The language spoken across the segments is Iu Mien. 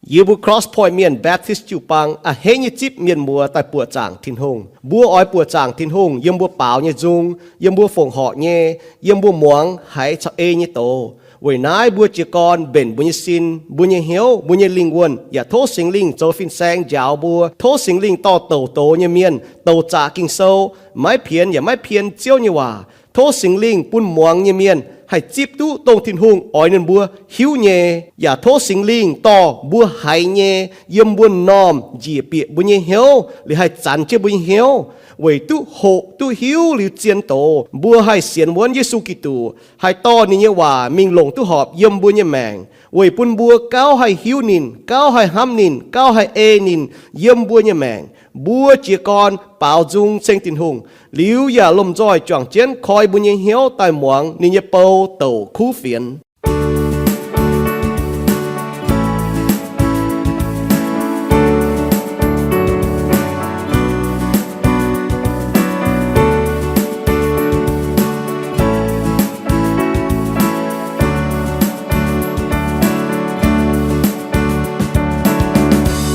Yie mbuo Cross Point Mienh Baptist jiu-baang a'hneiv nyei zipv mienh muoz daaih buoqc zaangc Tin-Hungh. Mbuo oix buoqc zaangc Tin-Hungh yiem mbuo baaux nyei nzung, yiem mbuo fongc horc nyei, yiem mbuo muangx haiz caux ei nyei doz. Weic naaiv mbuo jiez gorn mbenc mbuo nyei sin, mbuo nyei hnyouv, mbuo nyei lingh wuonh, yaac tov Singx Lingh zoux fin-saeng njaaux mbuo. Tov Singx Lingh dorh douc doz nyei mienh, douc zaqc Ging-Sou, maiv pienx yaac maiv pien Ziouv nyei waac. Tov Singx Lingh bun muangx nyei mienh haih zipv duqv dongh Tin-Hungh oix ninh mbuo hiuv nyei. Yaac tov Singx Lingh dorh mbuo haiz nyei yiem mbuo m'normh njiec bieqc mbuo nyei hnyouv, liuz haih zanx jienv mbuo nyei hnyouv, weic duqv hoqc duqv hiuv liuz zien doz, mbuo haih sienx wuonv Yesu Giduc, haih dorh ninh nyei waac mingh longc duqv horpc yiem mbuo nyei maengc, weic bun mbuo gauh haih hiuv ninh, gauh haih hnamv ninh, gauh haih ei ninh yiem mbuo nyei maengc. Mbuo jiez gorn baaux nzung ceng Tin-Hungh, liuz yaac lomh nzoih juangc jienv koi mbuo nyei hnyouv daaih muangx ninh nyei bou douc kuv fienx.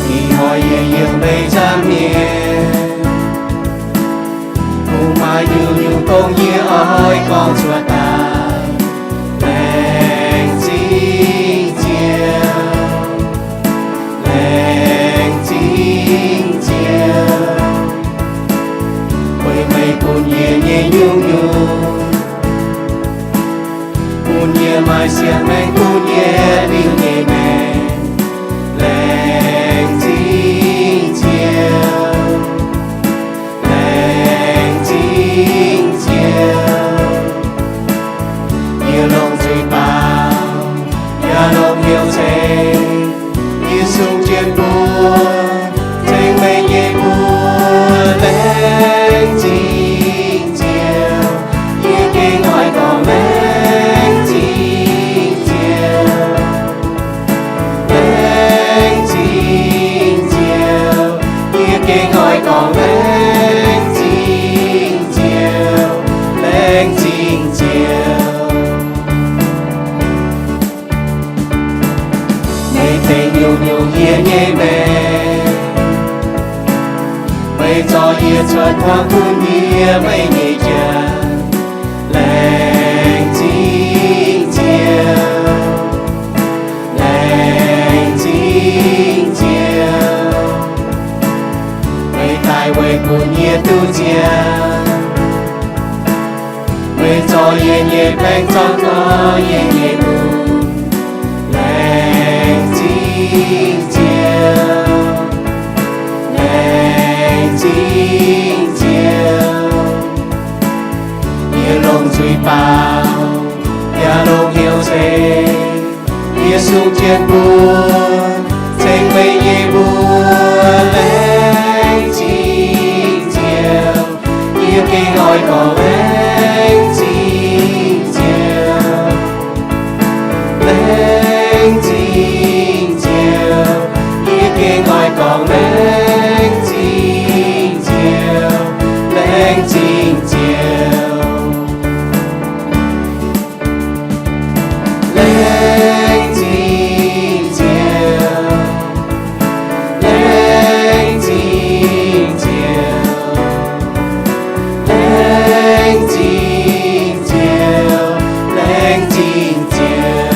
Ih hnoi yie yiem meih nzangc mienh, mv maaih nyungc-nyungc dongh yie oix gorngv cuotv daaih. Laengz zingh Ziouv, laengz zingh Ziouv, weic meih bun yie nyei nyungc-nyungc, bun yie maaih siang-maengc, bun yie liuz nyei maengc. Laengz zingh Ziouv, laengz zingh Ziouv, yie longc zuiz baaux, yaac longc hnyouv ceng, yie sung jienv mbuo, ceng meih nyei mbuox. Laengz zingh Ziouv, yie gengh oix gorngv laengz zingh Ziouv. Laengz zingh Ziouv, yie gengh oix gorngv laengz zingh Ziouv, laengz zingh Ziouv. Meih tengx nyungc-nyungc yie nyei maengc, meih zorc yie cuotv hmuangx bun yie meih nyei jaax. Laengz zingh Ziouv, laengz zingh Ziouv, meih daaih weic bun yie duqv nziex. Meih zorc yie nyei baengc, zorc gorx yie nyei lungh. Laengz zingh Ziouv, laengz zingh Ziouv, yie longc zuiz baaux, yaac longc hnyouv ceng, yie sung jienv mbuo, ceng meih nyei mbuox. Laengz zingh Ziouv, yie gengh oix gorngv laengz zingh Ziouv. Laengz zingh Ziouv, yie gengh oix gorngv laengz zingh Ziouv, laengz zingh Ziouv. Laengz zingh Ziouv, laengz zingh Ziouv, laengz zingh Ziouv, laengz zingh Ziouv.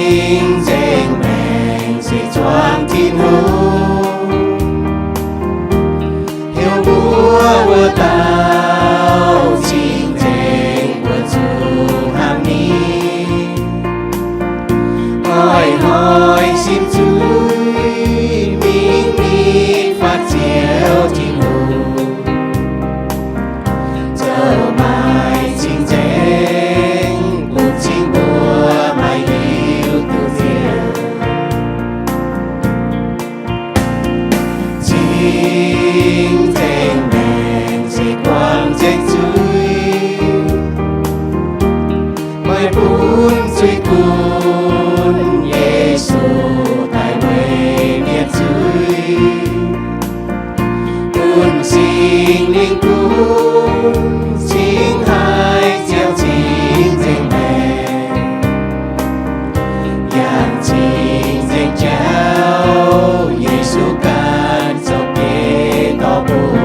Cing-nzengc maengc se zuangx Tin-Hungh, heuc mbuo wuov dauh cing-nzengc mbuo zuqc hnamv ninh. Hnoi-hnoi sin zuiz mingh nitv fatv Ziouv Tin-Hungh, zoux maaih cing-nzengc bun cing mbuo maaih liuz duqv nziex. Cing bun Yesu daaih weic mienh zuiz, bun Singx Lingh gunv cingx haiz ziangh cing-nzengc maengc, yangh cing-nzengc jauv Yesu ganh zoux biei dorh mbuo.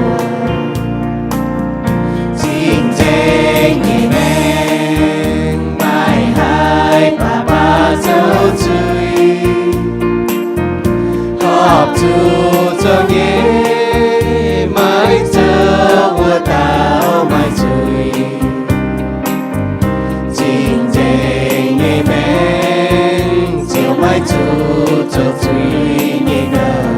Cing-nzengc nyei maengc maaih haic baac baac zoux zuiz, horpc zuqc zoux nyei, maiv zoux wuov dauh maaih zuiz. Cing-nzengc nyei maengc ziouc maiv zuqc zoux zuiz nyei nouh.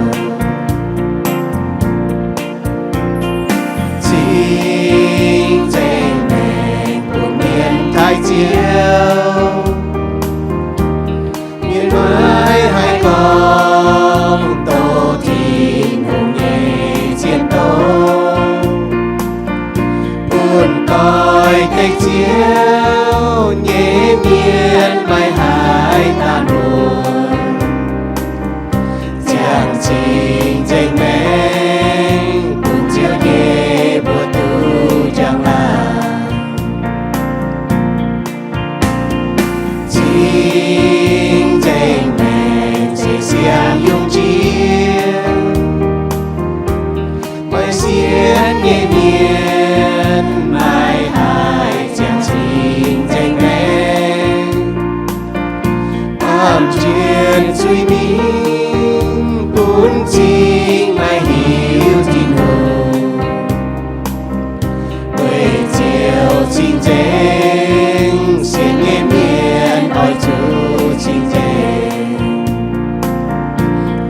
Cing-nzengc maengc bun mienh taaih Ziouv, mienh maiv haih gorngv doqc Tin-Hungh nyei zien doz. Bun doix-dekc Ziouv nyei mienh maaih haic daaih mbuox, ziangh cing-nzengc maengc bun Ziouv nyei mbuox duqv njang-laangc. Cing-nzengc maengc zeiv siang yungh jiex, maaih sienx nyei mienh maaih haic ziangh cing-nzengc maengc, baamh jien zuiz-mingh bun cing maaih hiuv Tin-Hungh. Weic Ziouv cing-nzengc, sienx nyei mienh oix zuqc cing-nzengc.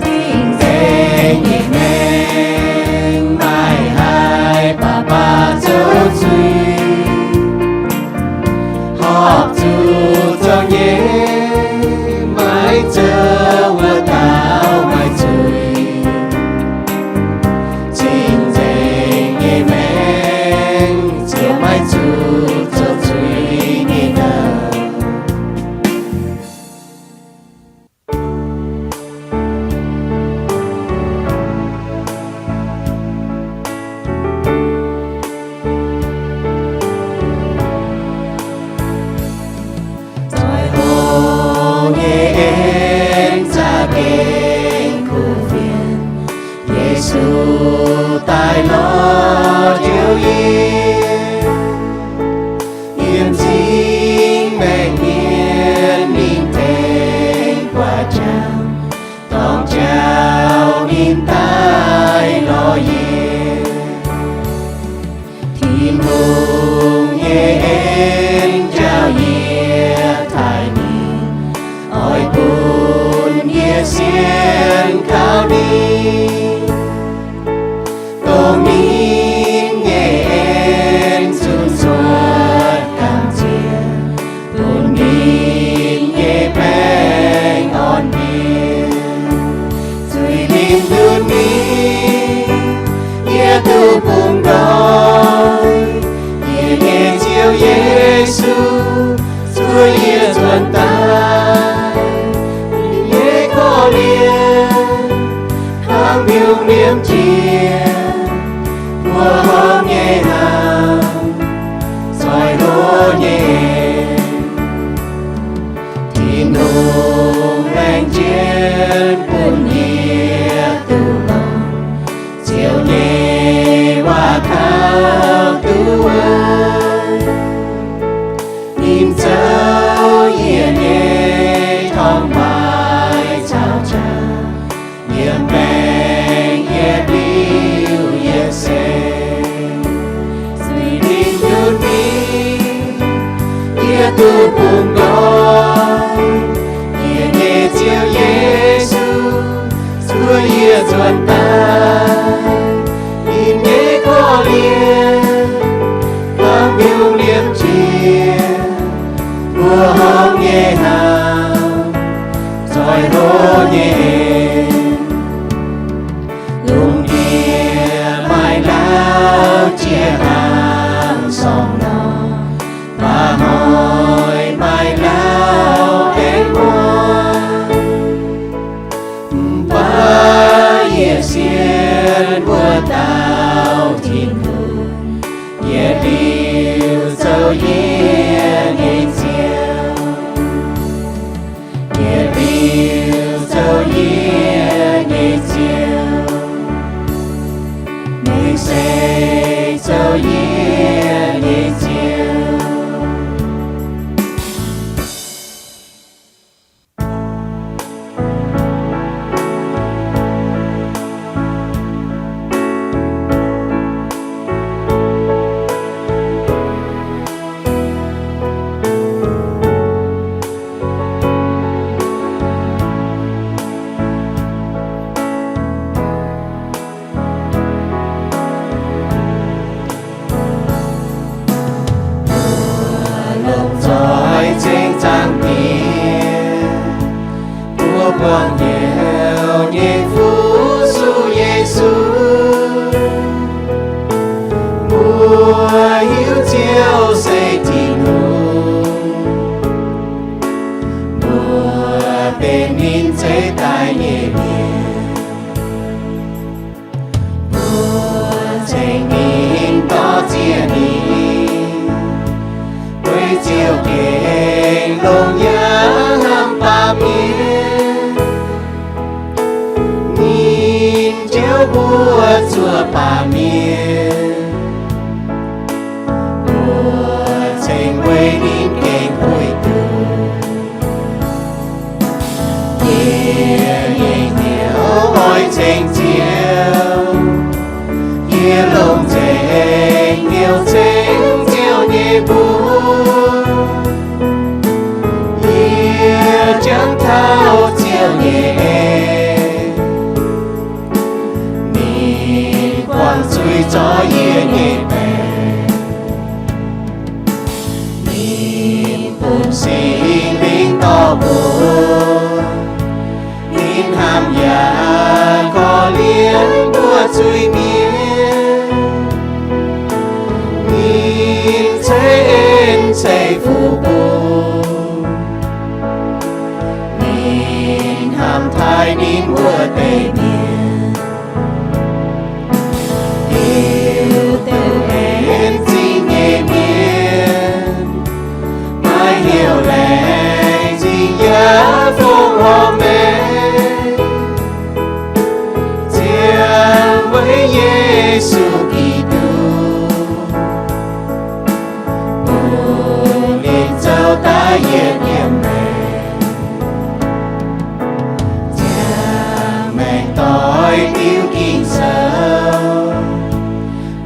Cing-nzengc nyei maengc maaih haic baac baac zoux zuiz, horpc zuqc zoux nyei, maiv zoux wuov dauh maaih zuiz. Cing-nzengc nyei maengc ziouc maiv zuqc zoux zuiz nyei nouh. Zoih hlo nyei en za'gengh kuv fienx, Yesu daaih lorz Ziouv yie. Yiem cing maengc mienh ninh tengx guaax jangx, dorng jauv ninh daaih lorz yie. Tin-Hungh nyei en njaaux yie taaih ninh, oix bun yie sienx kaux ninh. Dongh ninh nyei en zunc cuotv gamh nziex, bun ninh nyei baengh orn mbienc. Zuiz-lingh nduqc mingh, yie duqv bungx ndoih. Yie nyei Ziouv Yesu, zuov yie nzuonx daaih. Ninh nyei korv-lienh hnangv mbiungc liemh jiex, mbuoqc horngh nyei hnamv, zoih hlo nyei en. Tin-Hungh laengz jienv bun yie duqv longc Ziouv nyei waac kaux duqv wuov. Ninh zoux yie nyei torngv-baaix caux jaax, yiem baengc yietc liuz yietc seix. Zuiz-lingh nduqc mingh, yie duqv bungx ndoih. Yie nyei Ziouv Yesu, zuov yie nzuonx daaih. Ninh nyei korv-lienh hnangv mbiungc liemh jiex, mbuoqc horngh nyei hnamv, zoih hlo nyei en. Lungh ndiev maaih lauh jiex hnangv sorngh nor, baac hnoi maaih lauh se zoux yie nyei Ziouv. Mbuo longc zoih ceng zaangc Diex, mbuo buangh hnyouv nyei fu-sux Yesu. Mbuo hiuv Ziouv se Tin-Hungh, mbuo benx ninh zeix daaih nyei mienh. Mbuo ceng ninh, dor-ziec ninh, weic Ziouv gengh longx yaac hnamv baamh mienh. Ninh njoux mbuo zuov baamh mienh, mbuo ceng weic ninh gengh puix duqv. Yie nyei hnyouv oix ceng Ziouv, yie longc nzengc hnyouv ceng Ziouv nyei mbuox. Yie jangx taux Ziouv nyei en, ninh buangh zuiz zorc yie nyei baengc. Ninh bun Singx Lingh dorh mbuo, ninh hnamv yaac korv-lienh mbuo zuiz-mienh. Ninh ceix en ceix fuqv bun, ninh hnamv taaih ninh wuov deix mienh. Liuz duqv laengz zingh nyei mienh, maaih hnyouv laengz zingh yaac fongc horpc maengc. Ziangh weic Yesu Giduc, bun ninh zoux daaih yietc nyungc maengc. Ziangh maengc doix diuv Ging-Sou,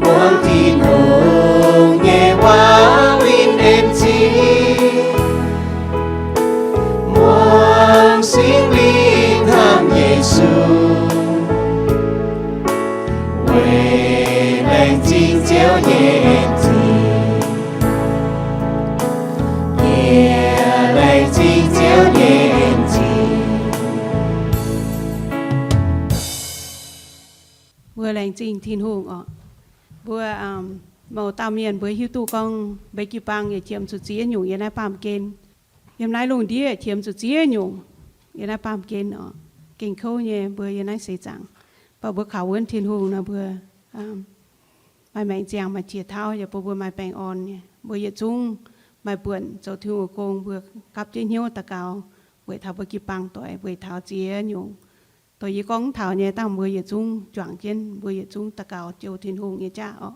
muangx Tin-Hungh nyei waac winh en zingh, muangx Singx Lingh hnamv Yesu, weic laengz zingh Ziouv nyei en zingh. Yie laengz zingh Ziouv nyei en zingh. Mbuo laengz zingh Tin-Hungh oc. Mbuo mouz dauh mienh mbuo hiuv duqv gorngv mbuo jiu-baang yietc qiemx zuqc ziex nyungc yiem naaiv baamh gen. Yiem naaiv lungh ndiev qiemx zuqc ziex nyungc yiem naaiv baamh gen oc. Gengh kouv nyei mbuo yiem naaiv seix zaangc. Mv baac mbuo kaux wuonv Tin-Hungh nor mbuo maaih maengc ziangh, maaih qiex tauv, yaac bun mbuo maaih baengh orn nyei. Mbuo yietc zungv maaih buonc zoux Tin-Hungh gong, mbuo gapv jienv hnyouv daux gaux weic taux mbuo jiu-baang doic, weic taux ziex nyungc. Dongh yie gorngv taux nyei, dangh mbuo yietc zungv juangc jienv, mbuo yietc zungv daux gaux jouh Tin-Hungh nyei jaav oc.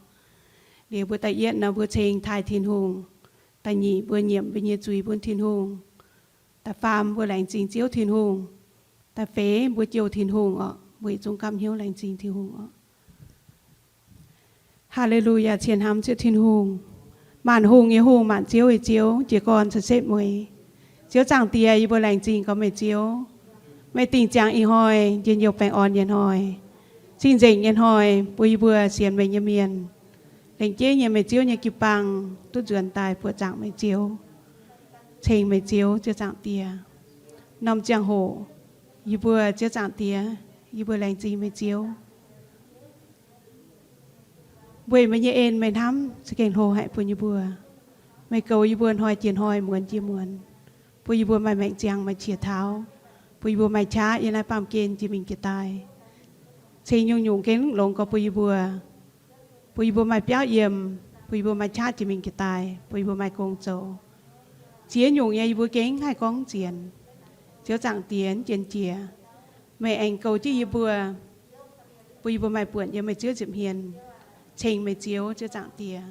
Liuz mbuo da'yietv nor mbuo ceng taaih Tin-Hungh. Da'nyeic mbuo nyiemc mbuo nyei zuiz bun Tin-Hungh. Da'faam mbuo laengz zingh Ziouv Tin-Hungh. Da'feix mbuo jouh Tin-Hungh oc. Mbuo yietc zungv gapv hnyouv laengz zingh Tin-Hungh oc. Haa^le^lu^yaa! Cien hnamv Ziouv Tin-Hungh, maanc hungh nyei Hungh, maanc ziouv nyei Ziouv, jiez gorn caux setv mueiz. Ziouv Zaangc Diex, yie mbuo laengz zingh gorngv meih Ziouv. Meih dingc ziangx ih hnoi, njien-youh baengh orn nyei hnoi, cing-nzengc nyei hnoi, bun yie mbuo sienx meih nyei mienh, lengc jeiv nyei meih Ziouv nyei jiu-baang duqv nzuonx daaih buoqc zaangc meih Ziouv, ceng meih Ziouv, Ziouv Zaangc Diex. Norm ziangh hoc yie mbuo, Ziouv Zaangc Diex, yie mbuo laengz zingh meih Ziouv. Weic meih nyei en meih hnamv za'gengh hlo haic bun yie mbuo. Meih goux yie mbuo hnoi jiex hnoi, muonz jiex muonz, bun yie mbuo maaih maengc ziangh, maaih qiex tauv, bun yie mbuo maaih qaqv yiem naaiv baamh gen jiex mingh jiex daaih. Ceng nyungc-nyungc gengh longx gorx bun yie mbuo, bun yie mbuo maaih biauv yiem, bun yie mbuo maaih qaqv jiex mingh jiex daaih, bun yie mbuo maaih gong zoux. Ziex nyungc nyei yie mbuo gengh haih gorngv zien. Ziouv Zaangc Diex, jien-jiex meih aengx goux jienv yie mbuo, bun yie mbuo maaih buonc yiem meih Ziouv nza'hmien. ceng meih Ziouv, Ziouv Zaangc Diex.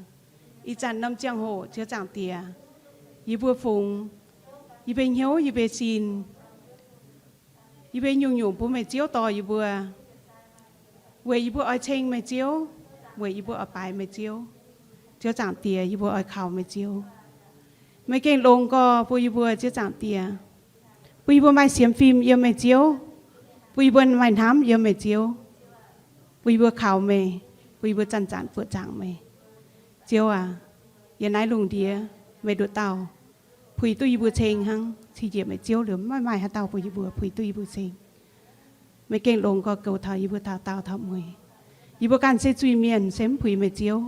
Ih zanc norm ziangh hoc, Ziouv Zaangc Diex, yie mbuo fungx yie mbuo hnyouv, yie mbuo sin, yie mbuo nyungc-nyungc bun meih Ziouv dorh yie mbuo, weic yie mbuo oix ceng meih Ziouv, weic yie mbuo oix baaix meih Ziouv. Ziouv Zaangc Diex, yie mbuo oix kaux meih Ziouv. Meih gengh longx gorx bun yie mbuo, Ziouv Zaangc Diex, bun yie mbuo maaih siemx fim yiem meih Ziouv, bun yie mbuo maaih hnamv yiem meih Ziouv, bun yie mbuo kaux meih, bun yie mbuo zanc-zanc buoqc zaangc meih. Ziouv aac, yiem naaiv lungh ndiev meih nduqc dauh puix duqv yie mbuo ceng hnangv. Cing njiec meih Ziouv liuz, maiv maaih haaix dauh bun yie mbuo puix duqv yie mbuo ceng. Meih gengh longx gorx goux taux yie mbuo taux daauh taux mueiz. Yie mbuo ganh se zuiz-mienh, se mv puix meih Ziouv.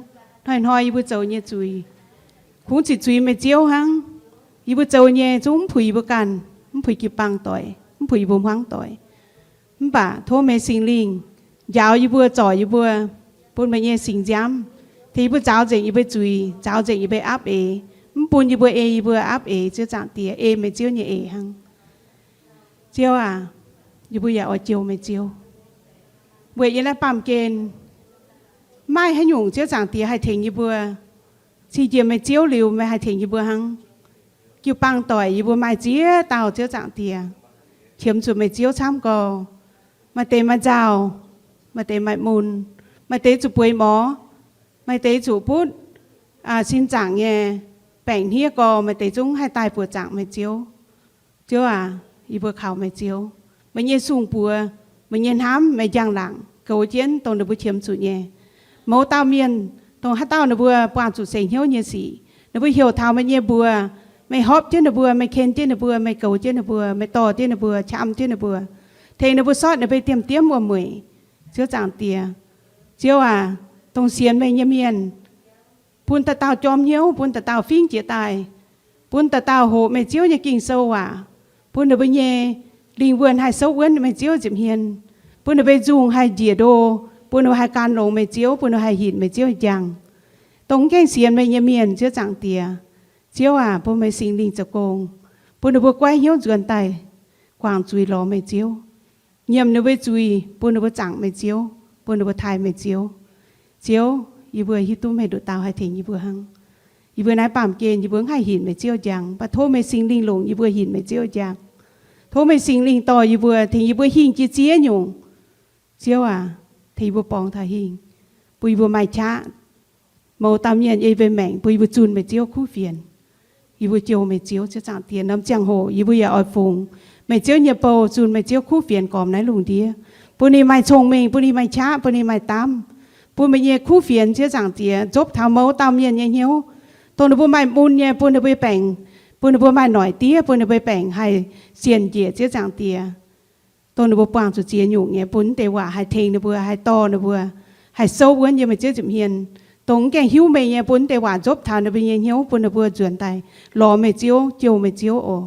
Hnoi-hnoi yie mbuo zoux nyei zuiz kungx ziqc zuiz meih Ziouv hnangv. Yie mbuo zoux nyei zungv mv puix yie mbuo ganh, mv puix jiu-baang doic, mv puix yie mbuo hmuangv doic. Mv baac tov meih Singx Lingh njaaux yie mbuo, zorc yie mbuo, bun meih nyei singx nziaamv tengx yie mbuo nzaaux nzengc yie mbuo zuiz, nzaaux nzengc yie mbuo aapv eix, mv bun yie mbuo ei yie mbuo aapv eix, Ziouv Zaangc Diex, ei meih Ziouv nyei eix hnangv. Ziouv aac, yie mbuo yaac oix jouh meih Ziouv. Weic yiem naaiv baamh gen maiv maaih haaix nyungc, Ziouv Zaangc Diex, haih tengx yie mbuo. Cing njiec meih Ziouv liuz, meih haih tengx yie mbuo hnangv. Jiu-baang doic yie mbuo maaih ziex dauh, Ziouv Zaangc Diex, qiemx zuqc meih Ziouv camv gorx. Maaih deix maaih nzauh, maaih deix maaih mun, maaih deix zuqc bueix mor, maaih deix zuqc butv sin zaangc nyei baengc hniev gorx, maaih deix zungv haih daaih buoqc zaangc meih Ziouv. Ziouv aac, yie mbuo kaux meih Ziouv, meih nyei sung-mbuox, meih nyei hnamv, meih njang-laangc goux jienv dongh ninh mbuo qiemx zuqc nyei. Mouz dauh mienh, dongh haaix dauh ninh mbuo buangh zuqc seix hnyouv nyei sic, ninh mbuo heuc taux meih nyei mbuox, meih horpc jienv ninh mbuo, meih ken jienv ninh mbuo, meih goux jienv ninh mbuo, meih dorh jienv ninh mbuo, qam jienv ninh mbuo, tengx ninh mbuo sortv ninh mbuo diemv-diemv wuom-mueic. Ziouv Zaangc Diex, Ziouv aac, dongh sienx meih nyei mienh, bun dauh dauh jorm hnyouv, bun dauh dauh fingv jiez daaih, bun dauh dauh hoqc meih Ziouv nyei Ging-Sou waac, bun ninh mbuo nyei lingh wuonh haih souv wuonv meih Ziouv nza'hmien, bun ninh mbuo nzungh haih njiec ndo, bun ninh mbuo haih gan longx meih Ziouv, bun ninh mbuo haih hinc meih Ziouv njang. Dongh mv gaengh sienx meih nyei mienh, Ziouv Zaangc Diex, Ziouv aac, bun meih Singx Lingh zoux gong, bun ninh mbuo goiv hnyouv nzuonx daaih guangc zuiz lorz meih Ziouv, nyiemc ninh mbuo zuiz, bun ninh mbuo zaangc meih Ziouv, bun ninh mbuo taaih meih Ziouv. Ziouv, yie mbuo hiuv duqv meih nduqc dauh haih tengx yie mbuo hnangv. Yie mbuo naaiv baamh gen yie mbuo mv haih hinc meih Ziouv njang, mv baac tov meih Singx Lingh longc yie mbuo hinc meih Ziouv njang. Tov meih Singx Lingh dorh yie mbuo, tengx yie mbuo hingh jiex ziex nyungc. Ziouv aac, tengx yie mbuo borngz taux hingh, bun yie mbuo maaih qaqv. Mouz dauh mienh ei mbuo maengc, bun yie mbuo zunh meih Ziouv kuv fienx. Yie mbuo jouh meih Ziouv, Ziouv Zaangc Diex, norm ziangh hoc yie mbuo yaac oix fungx meih Ziouv nyei bou, zunh meih Ziouv kuv fienx gormx naaiv lungh ndiev, bun ninh maaih cong-mengh, bun ninh maaih qaqv, bun ninh maaih daamv, bun meih nyei kuv fienx, Ziouv Zaangc Diex, nzopv taux mouz dauh mienh nyei hnyouv, dongh ninh mbuo maaih mun nyei, bun ninh mbuo baengc, bun ninh mbuo maaih noic diev, bun ninh mbuo baengc haih sienx njiec, Ziouv Zaangc Diex. Dongh ninh mbuo buangh zuqc ziex nyungc nyei, bun deix waac haih tengx ninh mbuo, haih dorh ninh mbuo, haih souv wuonv yiem meih Ziouv nza'hmien. Dongh mv gaengh hiuv meih nyei, bun deix waac nzopv taux ninh mbuo nyei hnyouv, bun ninh mbuo nzuonx daaih lorz meih Ziouv, jouh meih Ziouv oc,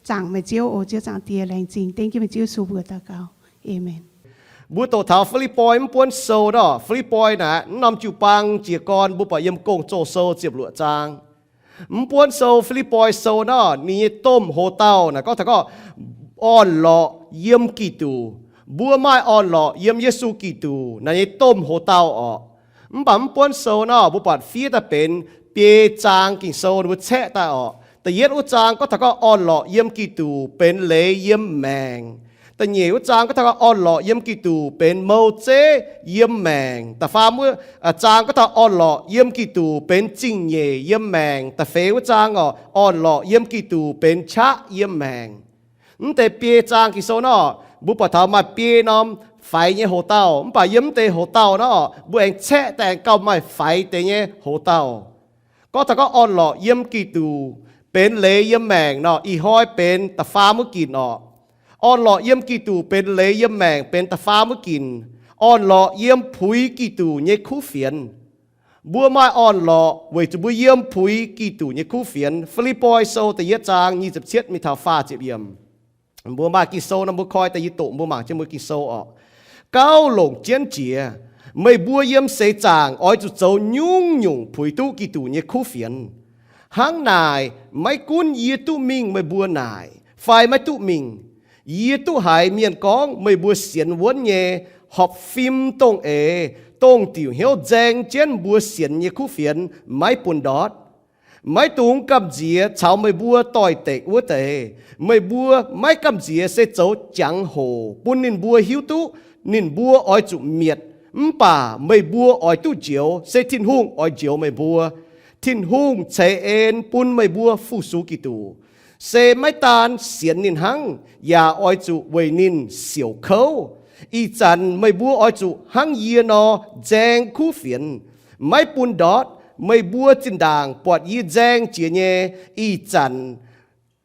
zaangc meih Ziouv oc, Ziouv Zaangc Diex. Laengz zingh dengv jienv meih Ziouv Yesu mbuox daux gaux. Aamen. Mbuo doqc taux Fi^lipv^poi mv buonv sou nor, Fi^lipv^poi naaic mv norm jiu-baang jiez gorn mbuo buatc yiem Gong-Zoh sou ziepc luoqc zaang. Mv buonv sou Fi^lipv^poi sou nor, ninh nyei domh hoc-dauh naaic gorngv taux gorngv orn-lorqc yiem Giduc. Mbuo maaih orn-lorqc yiem Yesu Giduc naaic nyei domh hoc-dauh orqc. Mv baac mv buonv sou nor, mbuo buatc fiev daaih benx biei zaang Ging-Sou ninh mbuo caeqv daaih orqc. Da'yietv wuov zaang gorngv taux gorngv orn-lorqc yiem Giduc benx leiz yiem maengc. Da'nyeic wuov zaang gorngv taux gorngv orn-lorqc yiem Giduc benx mou zeiv yiem maengc. Da'faam wuov zaang gorngv taux orn-lorqc yiem Giduc benx zingh nyeic yiem maengc. Da'feix wuov zaang orqc, orn-lorqc yiem Giduc benx qaqv yiem maengc. Mv deix biei zaang Ging-Sou nor, mbuo buatc taux maaih biei norm faix nyei hoc-dauh, mv baac yiem mv deix hoc-dauh nor, mbuo aengx caeqv daaih aengx gauh maaih faix deix nyei hoc-dauh. Gorngv taux gorngv orn-lorqc yiem Giduc benx leiz yiem maengc nor, ih hnoi benx da'faam wuov ginc orqc. Orn-lorqc yiem Giduc benx leiz yiem maengc benx da'faam wuov ginc. Orn-lorqc yiem puix Giduc nyei kuv fienx. Mbuo maaih orn-lorqc weic zuqc mbuo yiem puix Giduc nyei kuv fienx. Fi^lipv^poi sou da'yietv zaang nyic ziepc cietv mingh taux faah ziepc yiemc. Mbuo maaih Ging-Sou nor mbuo koi daaih yie doqc mbuo mangc jienv mbuo Ging-Sou orqc. Gauh longc jienv jiex, meih mbuo yiem seix zaangc oix zuqc zoux nyungc-nyungc puix duqv Giduc nyei kuv fienx. Hnangv naaic, maiv gunv yie duqv mingh meih mbuo naaic fai maiv duqv mingh, yie duqv haiz mienh gorngv meih mbuo sienx wuonv nyei horpc fim dongh eix dongh diuc hnyouv nzaeng jienv mbuo sienx nyei kuv fienx, maiv bun ndortv. Maiv dungx gamh nziex caux meih mbuo doix-dekc wuov deix. Meih mbuo maiv gamh nziex se zoux jangx-hoc bun ninh mbuo hiuv duqv ninh mbuo oix zuqc mietc. Mv baac meih mbuo oix duqv njoux, se Tin-Hungh oix njoux meih mbuo. Tin-Hungh ceix en bun meih mbuo fu-sux Giduc, se maiv daan sienx ninh hnangv, yaac oix zuqc weic ninh siouc kouv. Ih zanc meih mbuo oix zuqc hnangv yie nor nzaeng kuv fienx, maiv bun ndortv. Meih mbuo zinh ndaangc buatc yie nzaeng jiex nyei, ih zanc,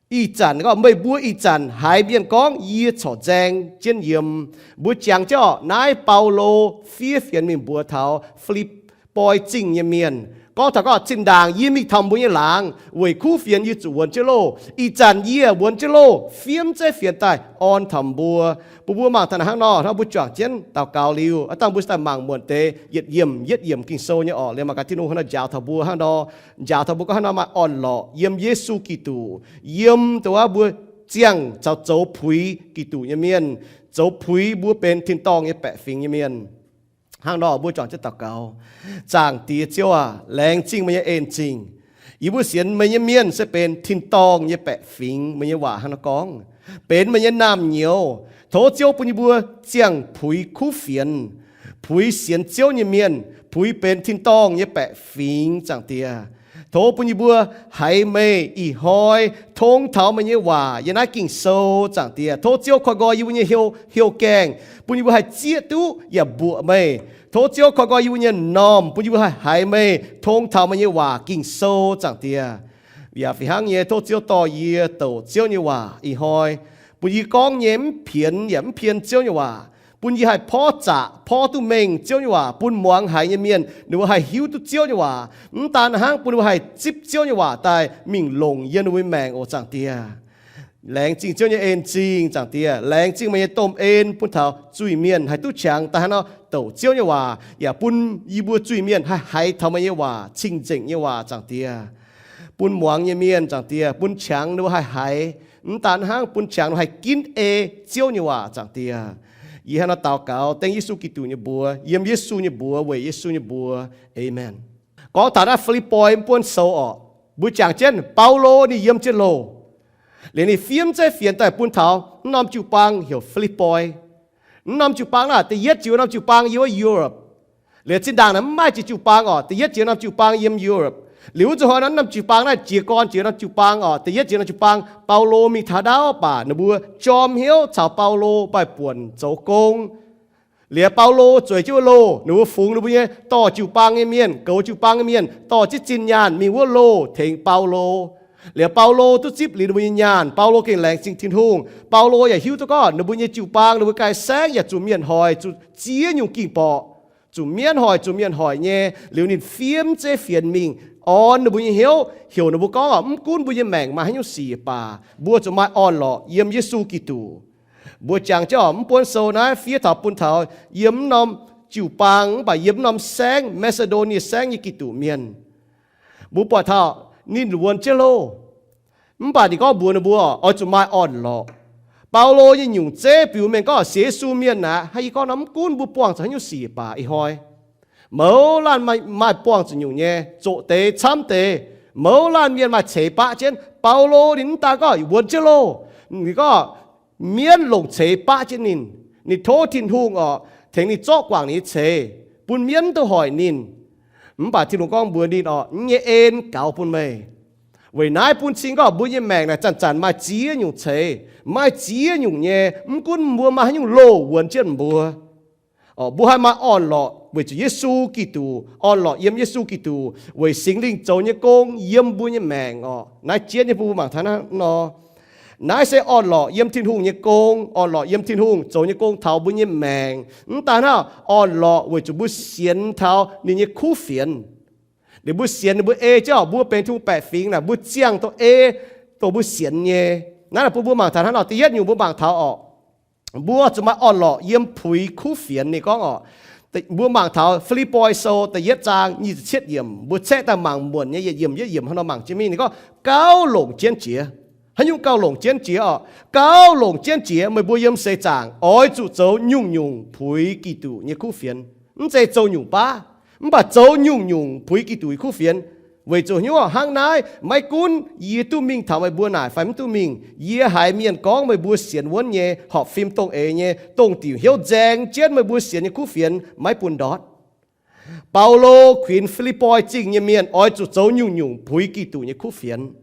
ih zanc gorngv meih mbuo ih zanc haiz mienh gorngv yie corc nzaeng jienv yiem. Mbuo jangx jienv orqc, naaiv Baulo fiev fienx mingh mbuox taux Fi^lipv^poi Zingh nyei mienh, gorngv taux gorngv zinh ndaangc yie mingh taux mbuo nyei laangz weic kuv fienx yie zuqc wuonx jienv loh. Ih zanc yie wuonx jienv loh, fiev zeiv fienx daaih orn taux mbuo. Bun mbuo mangc taux naaiv hnangv nor, hnangv mbuo juangc jienv daux gaux liuz, aav dangh mbuo daaih mangc muonc deix yietc yiemc yietc yiemc Ging-Sou nyei orqc. Liuz mangc gaax Tin-Hungh hnangv nor njaaux taux mbuo hnangv nor, njaaux taux mbuo gorngv hnangv nor maaih orn-lorqc yiem Yesu Giduc, yiem dongh wuov mbuo ziangh caux zoux puix Giduc nyei mienh, zoux puix mbuo benx tin-dorngh nyei baeqc fingx nyei mienh. Hnangv nor mbuo juangc jienv daux gaux. Zaangc Diex Ziouv aac, laengz zingh meih nyei en zingh. Yie mbuo sienx meih nyei mienh se benx tin-dorngh nyei baeqc fingx, meih nyei waac hnangv nor gorngv, benx meih nyei naamh nyouz. Tov Ziouv bun yie mbuo ziangh puix kuv fienx, puix sienx Ziouv nyei mienh, puix benx tin-dorngh nyei baeqc fingx, Zaangc Diex. Tov bun yie mbuo haiz meih ih hnoi tong taux meih nyei waac yiem naaiv Ging-Sou, Zaangc Diex. Tov Ziouv koi nqoi yie mbuo nyei hnyouv, hnyouv gaengh, bun yie mbuo haih zieqv duqv yaac mbuoqc meih. Tov Ziouv koi nqoi yie mbuo nyei m'normh, bun yie mbuo haih haiz meih tong taux meih nyei waac Ging-Sou, Zaangc Diex. Yaac fih hnangv nyei, tov Ziouv dorh yie douc Ziouv nyei waac ih hnoi, bun yie gorngv nyei mv pienx yaac mv pien Ziouv nyei waac, bun yie haih porv zaqc, porv duqv mengh Ziouv nyei waac, bun muangx haiz nyei mienh ninh mbuo haih hiuv duqv Ziouv nyei waac. Mv daan hnangv, bun ninh mbuo haih zipv Ziouv nyei waac daaih mingh longc yiem ninh mbuo nyei maengc oc, Zaangc Diex. Laengz zingh Ziouv nyei en zingh, Zaangc Diex. Laengz zingh meih nyei domh en bun taux zuiz-mienh haih duqv qangx daaih hnangv nor douc Ziouv nyei waac, yaac bun yie mbuo zuiz-mienh haih haiz taux meih nyei waac, cing-nzengc nyei waac, Zaangc Diex. Bun muangx nyei mienh, Zaangc Diex, bun qangx ninh mbuo haih haiz. Mv daan hnangv, bun qangx ninh mbuo haih ginv ei Ziouv nyei waac, Zaangc Diex. Yie hnangv nor daux gaux dengv Yesu Giduc nyei mbuox, yiem Yesu nyei mbuox, weic Yesu nyei mbuox. Aamen. Gorngv taux naaiv Fi^lipv^poi mv buonv sou orqc, mbuo jangx jienv Baulo ninh yiem jienv loh, liuz ninh fiev mv zeiv fienx daaih bun taux mv norm jiu-baang heuc Fi^lipv^poi. Mv norm jiu-baang naaiv, da'yietv jiex norm jiu-baang yiem wuov Europe. Liuz zinh ndaangc naaiv mv maaih jiex jiu-baang orqc, da'yietv jiex norm jiu-baang yiem Europe. Liuz wuov zuqc hnoi naaiv mv norm jiu-baang naaiv jiex gorn jiex norm jiu-baang orqc, da'yietv jiex norm jiu-baang Baulo mingh taux ndaauv baac ninh mbuo jorm hnyouv caux Baulo maaih buonc zoux gong. Liuz Baulo zueiz jienv wuov loh, ninh mbuo fungx ninh mbuo nyei dorh jiu-baang nyei mienh, goux jiu-baang nyei mienh dorh jienv zinh nyaanh mingh wuov loh tengx Baulo. Liuz Baulo duqv zipv liuz ninh mbuo nyei nyaanh, Baulo gengh laengz zingh Tin-Hungh. Baulo yaac hiuv duqv gorngv ninh mbuo nyei jiu-baang, ninh mbuo ganh saengv yaac zuqc mienh hoic, zuqc ziex nyungc ging-borqc, zuqc mienv hoic, zuqc mienh hoic nyei. Liuz ninh fiev mv zeiv fienx mingh orn ninh mbuo nyei hnyouv, heuc ninh mbuo gorngv, mv gunv mbuo nyei maengc maaih haaix nyungc sic baac mbuo zuqc maaih orn-lorqc yiem Yesu Giduc. Mbuo jangx jienv orqc, mv buonv sou naaiv fiev taux bun taux yiem mv norm jiu-baang mv baac yiem mv norm saengv, Maa^si^ndo^nie Saengv nyei Giduc mienh. Mbuo buatc taux ninh wuonx jienv loh, mv baac ninh gorngv mbuox ninh mbuo oix zuqc maaih orn-lorqc. Baulo nyei nyungc zeiv biux mengh gorngv sienx Yesu mienh aqv. Hnangv yie gorngv nor, mv gunv mbuo buangh zuqc haaix nyungc sic baac ih hnoi mouz laanh maaih, maaih buangh zuqc nyungc nyei, zoqc deix camv deix. Mouz laanh mienh maaih ceix baqv jienv. Baulo ninh mv daan gorngv wuonx jienv loh, ninh gorngv mienv longc ceix baqv jienv ninh. Ninh tov Tin-Hungh orqc, tengx ninh zorqv guangc ninh nyei ceix, bun mienv duqv hoic ninh. Mv baac Tin-Hungh gorngv mbuox ninh orqc, yie nyei en gaux bun meih. Weic naaiv bun cing gorngv mbuo nyei maengc naaic zanc-zanc maaih ziex nyungc ceix, maaih ziex nyungc nyei, mv gunv mbuo maaih haaix nyungc loh wuonx jienv mbuo. Orqc, mbuo haih maaih orn-lorqc weic zuqc Yesu Giduc, orn-lorqc yiem Yesu Giduc, weic Singx Lingh zoux nyei gong yiem mbuo nyei maengc orqc. Naaiv jienv nyei bun mbuo mangc taux naaiv nor. Naaiv se orn-lorqc yiem Tin-Hungh nyei gong, orn-lorqc yiem Tin-Hungh zoux nyei gong taux mbuo nyei maengc. Mv daan hnangv, orn-lorqc weic zuqc mbuo sienx taux ninh nyei kuv fienx. Liuz mbuo sienx ninh, mbuo ei jienv orqc, mbuo benx Tin-Hungh baeqc fingx naaic, mbuo ziangh dongh ei dongh mbuo sienx nyei. Naaiv bun mbuo mangc taux hnangv nor, da'yietv nyungc mbuo mangc taux orqc, mbuo zuqc maaih orn-lorqc yiem puix kuv fienx. Ninh gorngv orqc, mbuo mangc taux Fi^lipv^poi Sou da'yietv zaang nyic ziepc cietv yiemc, mbuo caeqv daaih mangc muonc nyei yietc yiemc yietc yiemc hnangv nor mangc jienv mingh. Ninh gorngv, gauh longc jienv jiex. Haaix nyungc gauh longc jienv jiex orqc? Gauh longc jienv jiex meih mbuo yiem seix zaangc oix zuqc zoux nyungc-nyungc puix Giduc nyei kuv fienx. Mv zeiz zoux nyungc baav, mv baac zoux nyungc-nyungc puix Giduc nyei kuv fienx. Weic zuqc hnyouv hnangv naaiv, maiv gunv yie duqv mingh taux meih mbuo naaic fai mv duqv mingh, yie haiz mienh gorngv meih mbuo sienx wuonv nyei, horpc fim dongh eix nyei, dongh diuc hnyouv nzaeng jienv meih mbuo sienx nyei kuv fienx maiv bun ndortv. Baulo kuinx Fi^lipv^poi Zingh nyei mienh oix zuqc zoux nyungc-nyungc puix Giduc nyei kuv fienx,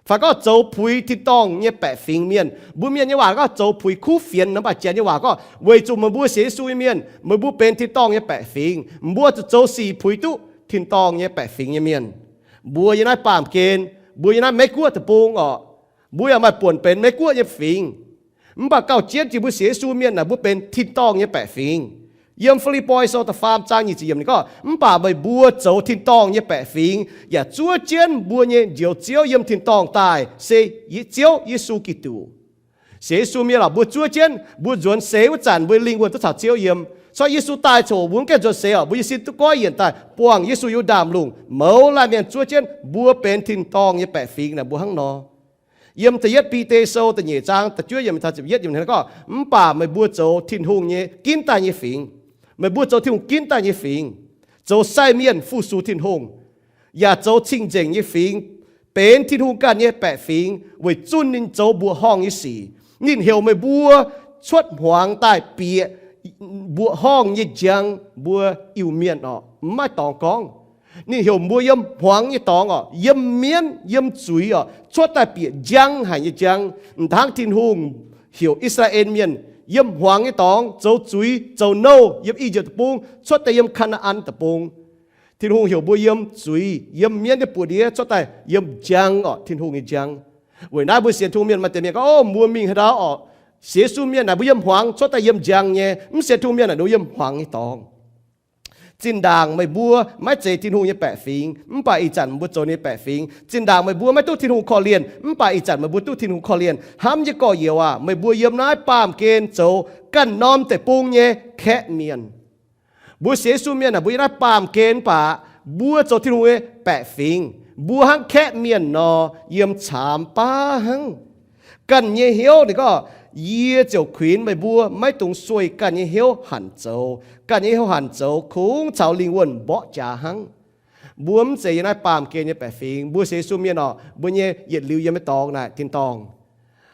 fai gorngv zoux puix tin-dorngh nyei baeqc fingx mienh. Mbuo mienh nyei waac gorngv zoux puix kuv fienx nor, mv baac Janx nyei waac gorngv weic zuqc meih mbuo sienx Yesu nyei mienh, meih mbuo benx tin-dorngh nyei baeqc fingx. Mbuo zuqc zoux sic puix duqv tin-dorngh nyei baeqc fingx nyei mienh. Mbuo yiem naaiv baamh gen, mbuo yiem naaiv Meiv Guoqv deic-bung orqc, mbuo yaac maaih buonc benx Meiv Guoqv nyei fingx. Mv baac gauh jienv jiex mbuo sienx Yesu mienh naaic, mbuo benx tin-dorngh nyei baeqc fingx. Yiem Fi^lipv^poi Sou da'faam zaang nyic ziepc yiemc ninh gorngv, mv baac meih mbuo zoux tin-dorngh nyei baeqc fingx yaac zuov jienv mbuo nyei Njoux Ziouv yiem tin-dorngh daaih, se Ziouv Yesu Giduc. Sienx Yesu mienh orqc, mbuo zuov jienv, mbuo nzuonx seix wuov zanc mbuo lingh wuonh duqv caux Ziouv yiem. Corc Yesu daaih coc mbuo mv gaengh nzuonx seix orqc, mbuo nyei sin duqv goiv yienc daaih buangh Yesu yiem ndaamv-lungh, mouz laanh mienh zuov jienv mbuo benx tin-dorngh nyei baeqc fingx naaic mbuo hnangv nor. Yiem da'yietv Bide Sou da'nyeic zaang da'juov yiemc caux ziepc yietv yiemc ninh gorngv, mv baac meih mbuo zoux Tin-Hungh nyei ginv daaih nyei fingx. Meih mbuo zoux Tin-Hungh ginv daaih nyei fingx, zoux sai mienh fu-sux Tin-Hungh, yaac zoux cing-nzengc nyei fingx, benx Tin-Hungh ganh nyei baeqc fingx weic zunh ninh zoux mbuoqc horngh nyei sic. Ninh heuc meih mbuo cuotv hmuangx daaih bieqc mbuoqc horngh nyei njang mbuo Iu-Mienh orqc, mv maaih dorngx gorngv. Ninh heuc mbuo yiem hmuangx nyei dorngx orqc, yiem mienv, yiem zuiz orqc, cuotv daaih bieqc njang haic nyei njang. M'dangv Tin-Hungh heuc I^saa^laa^en Mienh yiem hmuangx nyei dorngx zoux zuiz zoux nouh yiem I^yipv Deic-Bung cuotv daaih yiem Kaa^naa^an Deic-Bung. Tin-Hungh heuc mbuo yiem zuiz, yiem mienv nyei buoz-ndiev cuotv daaih yiem njang orqc, Tin-Hungh nyei njang. Weic naaiv mbuo sienx Tin-Hungh mienh maaih deix mienh gorngv, o, mbuo mingh haaix ndau orqc, sienx Yesu mienh naaic mbuo yiem hmuangx cuotv daaih yiem njang nyei, mv sienx Tin-Hungh mienh naaic ninh mbuo yiem hmuangx nyei dorngx. Zinh ndaangc meih mbuo maiv zeiz Tin-Hungh nyei baeqc fingx, mv baac ih zanc mbuo zoux ninh nyei baeqc fingx. Zinh ndaangc meih mbuo maiv duqv Tin-Hungh korv-lienh, mv baac ih zanc meih mbuo duqv Tin-Hungh korv-lienh. Hnamv nyei gorx-youz aac, meih mbuo yiem naaiv baamh gen zoux ganh norm deic-bung nyei kaeqv mienh. Mbuo sienx Yesu mienh aah, mbuo yiem naaiv baamh gen mv baac mbuo zoux Tin-Hungh nyei baeqc fingx, mbuo hnangv kaeqv mienh nor, yiem caamx baav hnangv. Ganh nyei hnyouv ninh gorngv, yie ziouc kuinx meih mbuo maiv dungx sueih ganh nyei hnyouv hanc zoux. Ganh nyei hnyouv hanc zoux kungx caux lingh wuonh mborqv jaax hnangv. Mbuo mv zeiz yiem naaiv baamh gen nyei baeqc fingx. Mbuo sienx Yesu mienh orqc, mbuo nyei yietc liuz yiem nyei dorngx naaic tin-dorngh.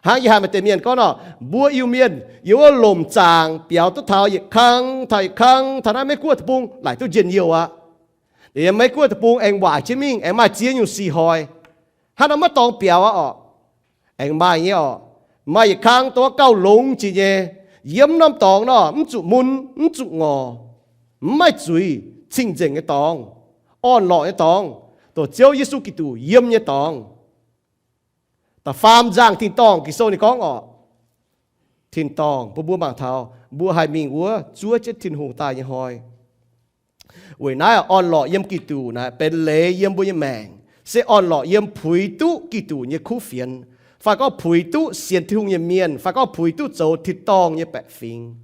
Hnangv yie haiz maaih deix mienh gorngv orqc, mbuo Iu-Mienh yiem wuov lomc zaangc biaux duqv taux yietc kang taux yietc kang taux naaiv Meiv Guoqv deic-bung laaic duqv njien-youh aqv. Yiem Meiv Guoqv deic-bung aengx waaic jienv mingh, aengx maaih ziex nyungc sic hoic. Hnangv naaiv maiv dorngx biaux aqv orqc. Aengx maaih nyei orqc. Maaih yietc kang dongh gauh longx jiex nyei. Yiem norm dorngx nor mv zuqc mun, mv zuqc ngorc, mv maaih zuiz, cing-nzengc nyei dorngx, orn-lorqc nyei dorngx, dongh Ziouv Yesu Giduc yiem nyei dorngx. Da'faam nzangh tin-dorngh Ging-Sou ninh gorngv orqc, tin-dorngh bun mbuo mangc taux mbuo haih mingh wuov zuov jienv Tin-Hungh daaih nyei hnoi. Weic naaiv orn-lorqc yiem Giduc naaic benx leiz yiem mbuo nyei maengc, se orn-lorqc yiem puix duqv Giduc nyei kuv fienx, fai gorngv puix duqv sienx Tin-Hungh nyei mienh, fai gorngv puix duqv zoux tin-dorngh nyei baeqc fingx.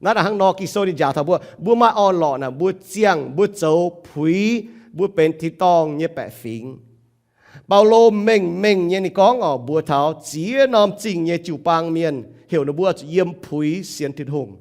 Naaiv hnangv nor Ging-Sou ninh njaaux taux mbuo, mbuo maaih orn-lorqc naaic mbuo ziangh mbuo zoux puix, mbuo benx tin-dorngh nyei baeqc fingx. Baulo mengh mengh nyei ninh gorngv orqc, mbuox taux ziex norm zingh nyei jiu-baang mienh heuc ninh mbuo zuqc yiem puix sienx Tin-Hungh.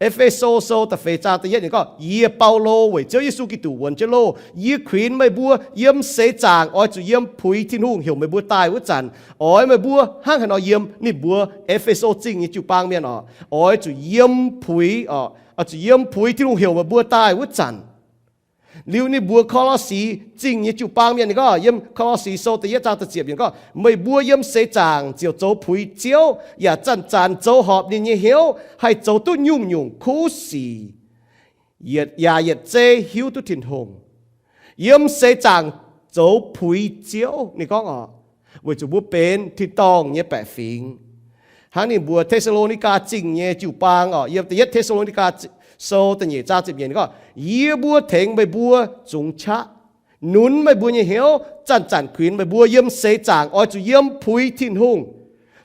E^fe^so Sou da'feix zaang da'yietv ninh gorngv, yie Baulo weic Ziouv Yesu Giduc wuonx jienv loh, yie kuinx meih mbuo yiem seix zaangc oix zuqc yiem puix Tin-Hungh heuc meih mbuo daaih wuov zanc, oix meih mbuo hnangv haaix nor yiem. Ninh mbuox E^fe^so Zingh nyei jiu-baang mienh orqc, oix zuqc yiem puix orqc, oix zuqc yiem puix Tin-Hungh heuc meih mbuo daaih wuov zanc. Liuz ninh mbuox Ko^lo^si Zingh nyei jiu-baang mienh ninh gorngv, yiem Ko^lo^si Sou da'yietv zaang da'ziepc yiemc gorngv, meih mbuo yiem seix zaangc ziouc zoux puix Ziouv, yaac zanc-zanc zoux horpc ninh nyei hnyouv, haih zoux duqv nyungc-nyungc kuv sic, yaac yietc zei hiuv duqv Tin-Hungh. Yiem seix zaangc zoux puix Ziouv ninh gorngv orqc, weic zuqc mbuo benx tin-dorngh nyei baeqc fingx. Hnangv ninh mbuox Te^saa^lo^ni^gaa Zingh nyei jiu-baang orqc, yiem da'yietv Te^saa^lo^ni^gaa Sou da'nyeic zaang ziepc nyeic ninh gorngv, yie mbuo tengx meih mbuo zungx qaqv, nunz meih mbuo nyei hnyouv, zanc-zanc kuinx meih mbuo yiem seix zaangc oix zuqc yiem puix Tin-Hungh,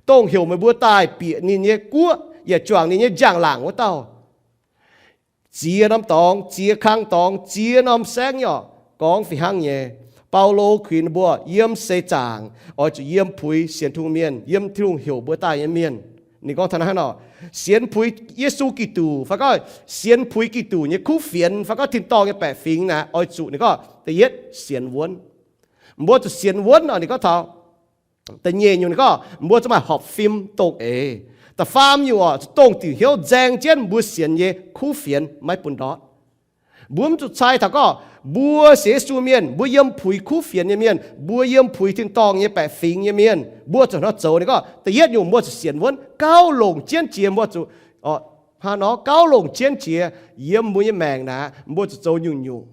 dongh heuc meih mbuo daaih bieqc ninh nyei guoqv yaac juangc ninh nyei njang-laangc wuov dauh. Ziex norm dorngx, ziex kang dorngx, ziex norm saengv nyei orqc, gorngv fih hnangv nyei. Baulo kuinx mbuo yiem seix zaangc oix zuqc yiem puix sienx Tin-Hungh mienh, yiem Tin-Hungh heuc mbuo daaih nyei mienh. Ninh gorngv taux naaiv nor, sienx puix Yesu Giduc fai gorngv sienx puix Giduc nyei kuv fienx fai gorngv tin-dorngh nyei baeqc fingx naaic, oix zuqc ninh gorngv da'yietv sienx wuonv. Mbuo zuqc sienx wuonv oc. Ninh gorngv taux da'nyeic nyungc ninh gorngv mbuo zuqc maaih horpc fim dongh eix. Da'faam nyungc oc, zuqc dongh diuc hnyouv nzaeng jienv mbuo sienx nyei kuv fienx maiv bun ndortv. Mbuo mv zuqc cai taux gorngv mbuo sienx Yesu mienh, mbuo yiem puix kuv fienx nyei mienh, mbuo yiem puix tin-dorngh nyei baeqc fingx nyei mienh, mbuo zuqc hnangv nor zoux. Ninh gorngv da'yietv nyungc mbuo zuqc sienx wuonv, gauh longc jienv jiex mbuo zuqc, hnangv nor gauh longc jienv jiex yiem mbuo nyei maengc naaic, mbuo zuqc zoux nyungc-nyungc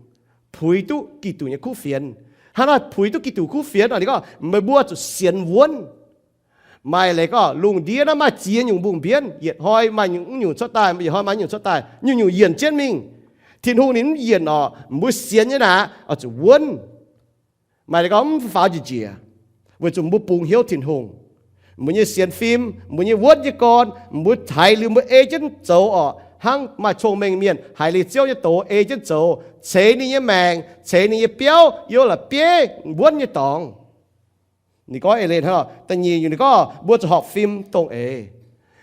puix duqv Giduc nyei kuv fienx. Hnangv naaiv puix duqv Giduc kuv fienx oc, ninh gorngv meih mbuo zuqc sienx wuonv. Maaih leiz gorngv lungh ndiev naaiv maaih ziex nyungc mbungh mbienv, yietc hnoi maaih nyungc cuotv daaih, yietc hnoi maaih nyungc cuotv daaih, nyungc-nyungc yienc jienv mingh. Tin-Hungh ninh mv yienc oc. Mbuo sienx nyei naaic oix zuqc wuonv. Maaih leiz gorngv mv faaux njiec njiec, weic zuqc mbuo bungx hnyouv Tin-Hungh. Mbuo nyei sienx fim, mbuo nyei wuonv nyei gorn, mbuo haiz liuz mbuo ei jienv zoux oc, hnangv maaih cong-mengh mienh haiz liuz Ziouv nyei doz ei jienv zoux, ceix ninh nyei maengc, ceix ninh nyei biauv, yiem la'bieiv wuonv nyei dorngx. Ninh gorngv eix leiz hnangv nor. Da'nyeic nyungc ninh gorngv mbuo zuqc horpc fim dongh eix.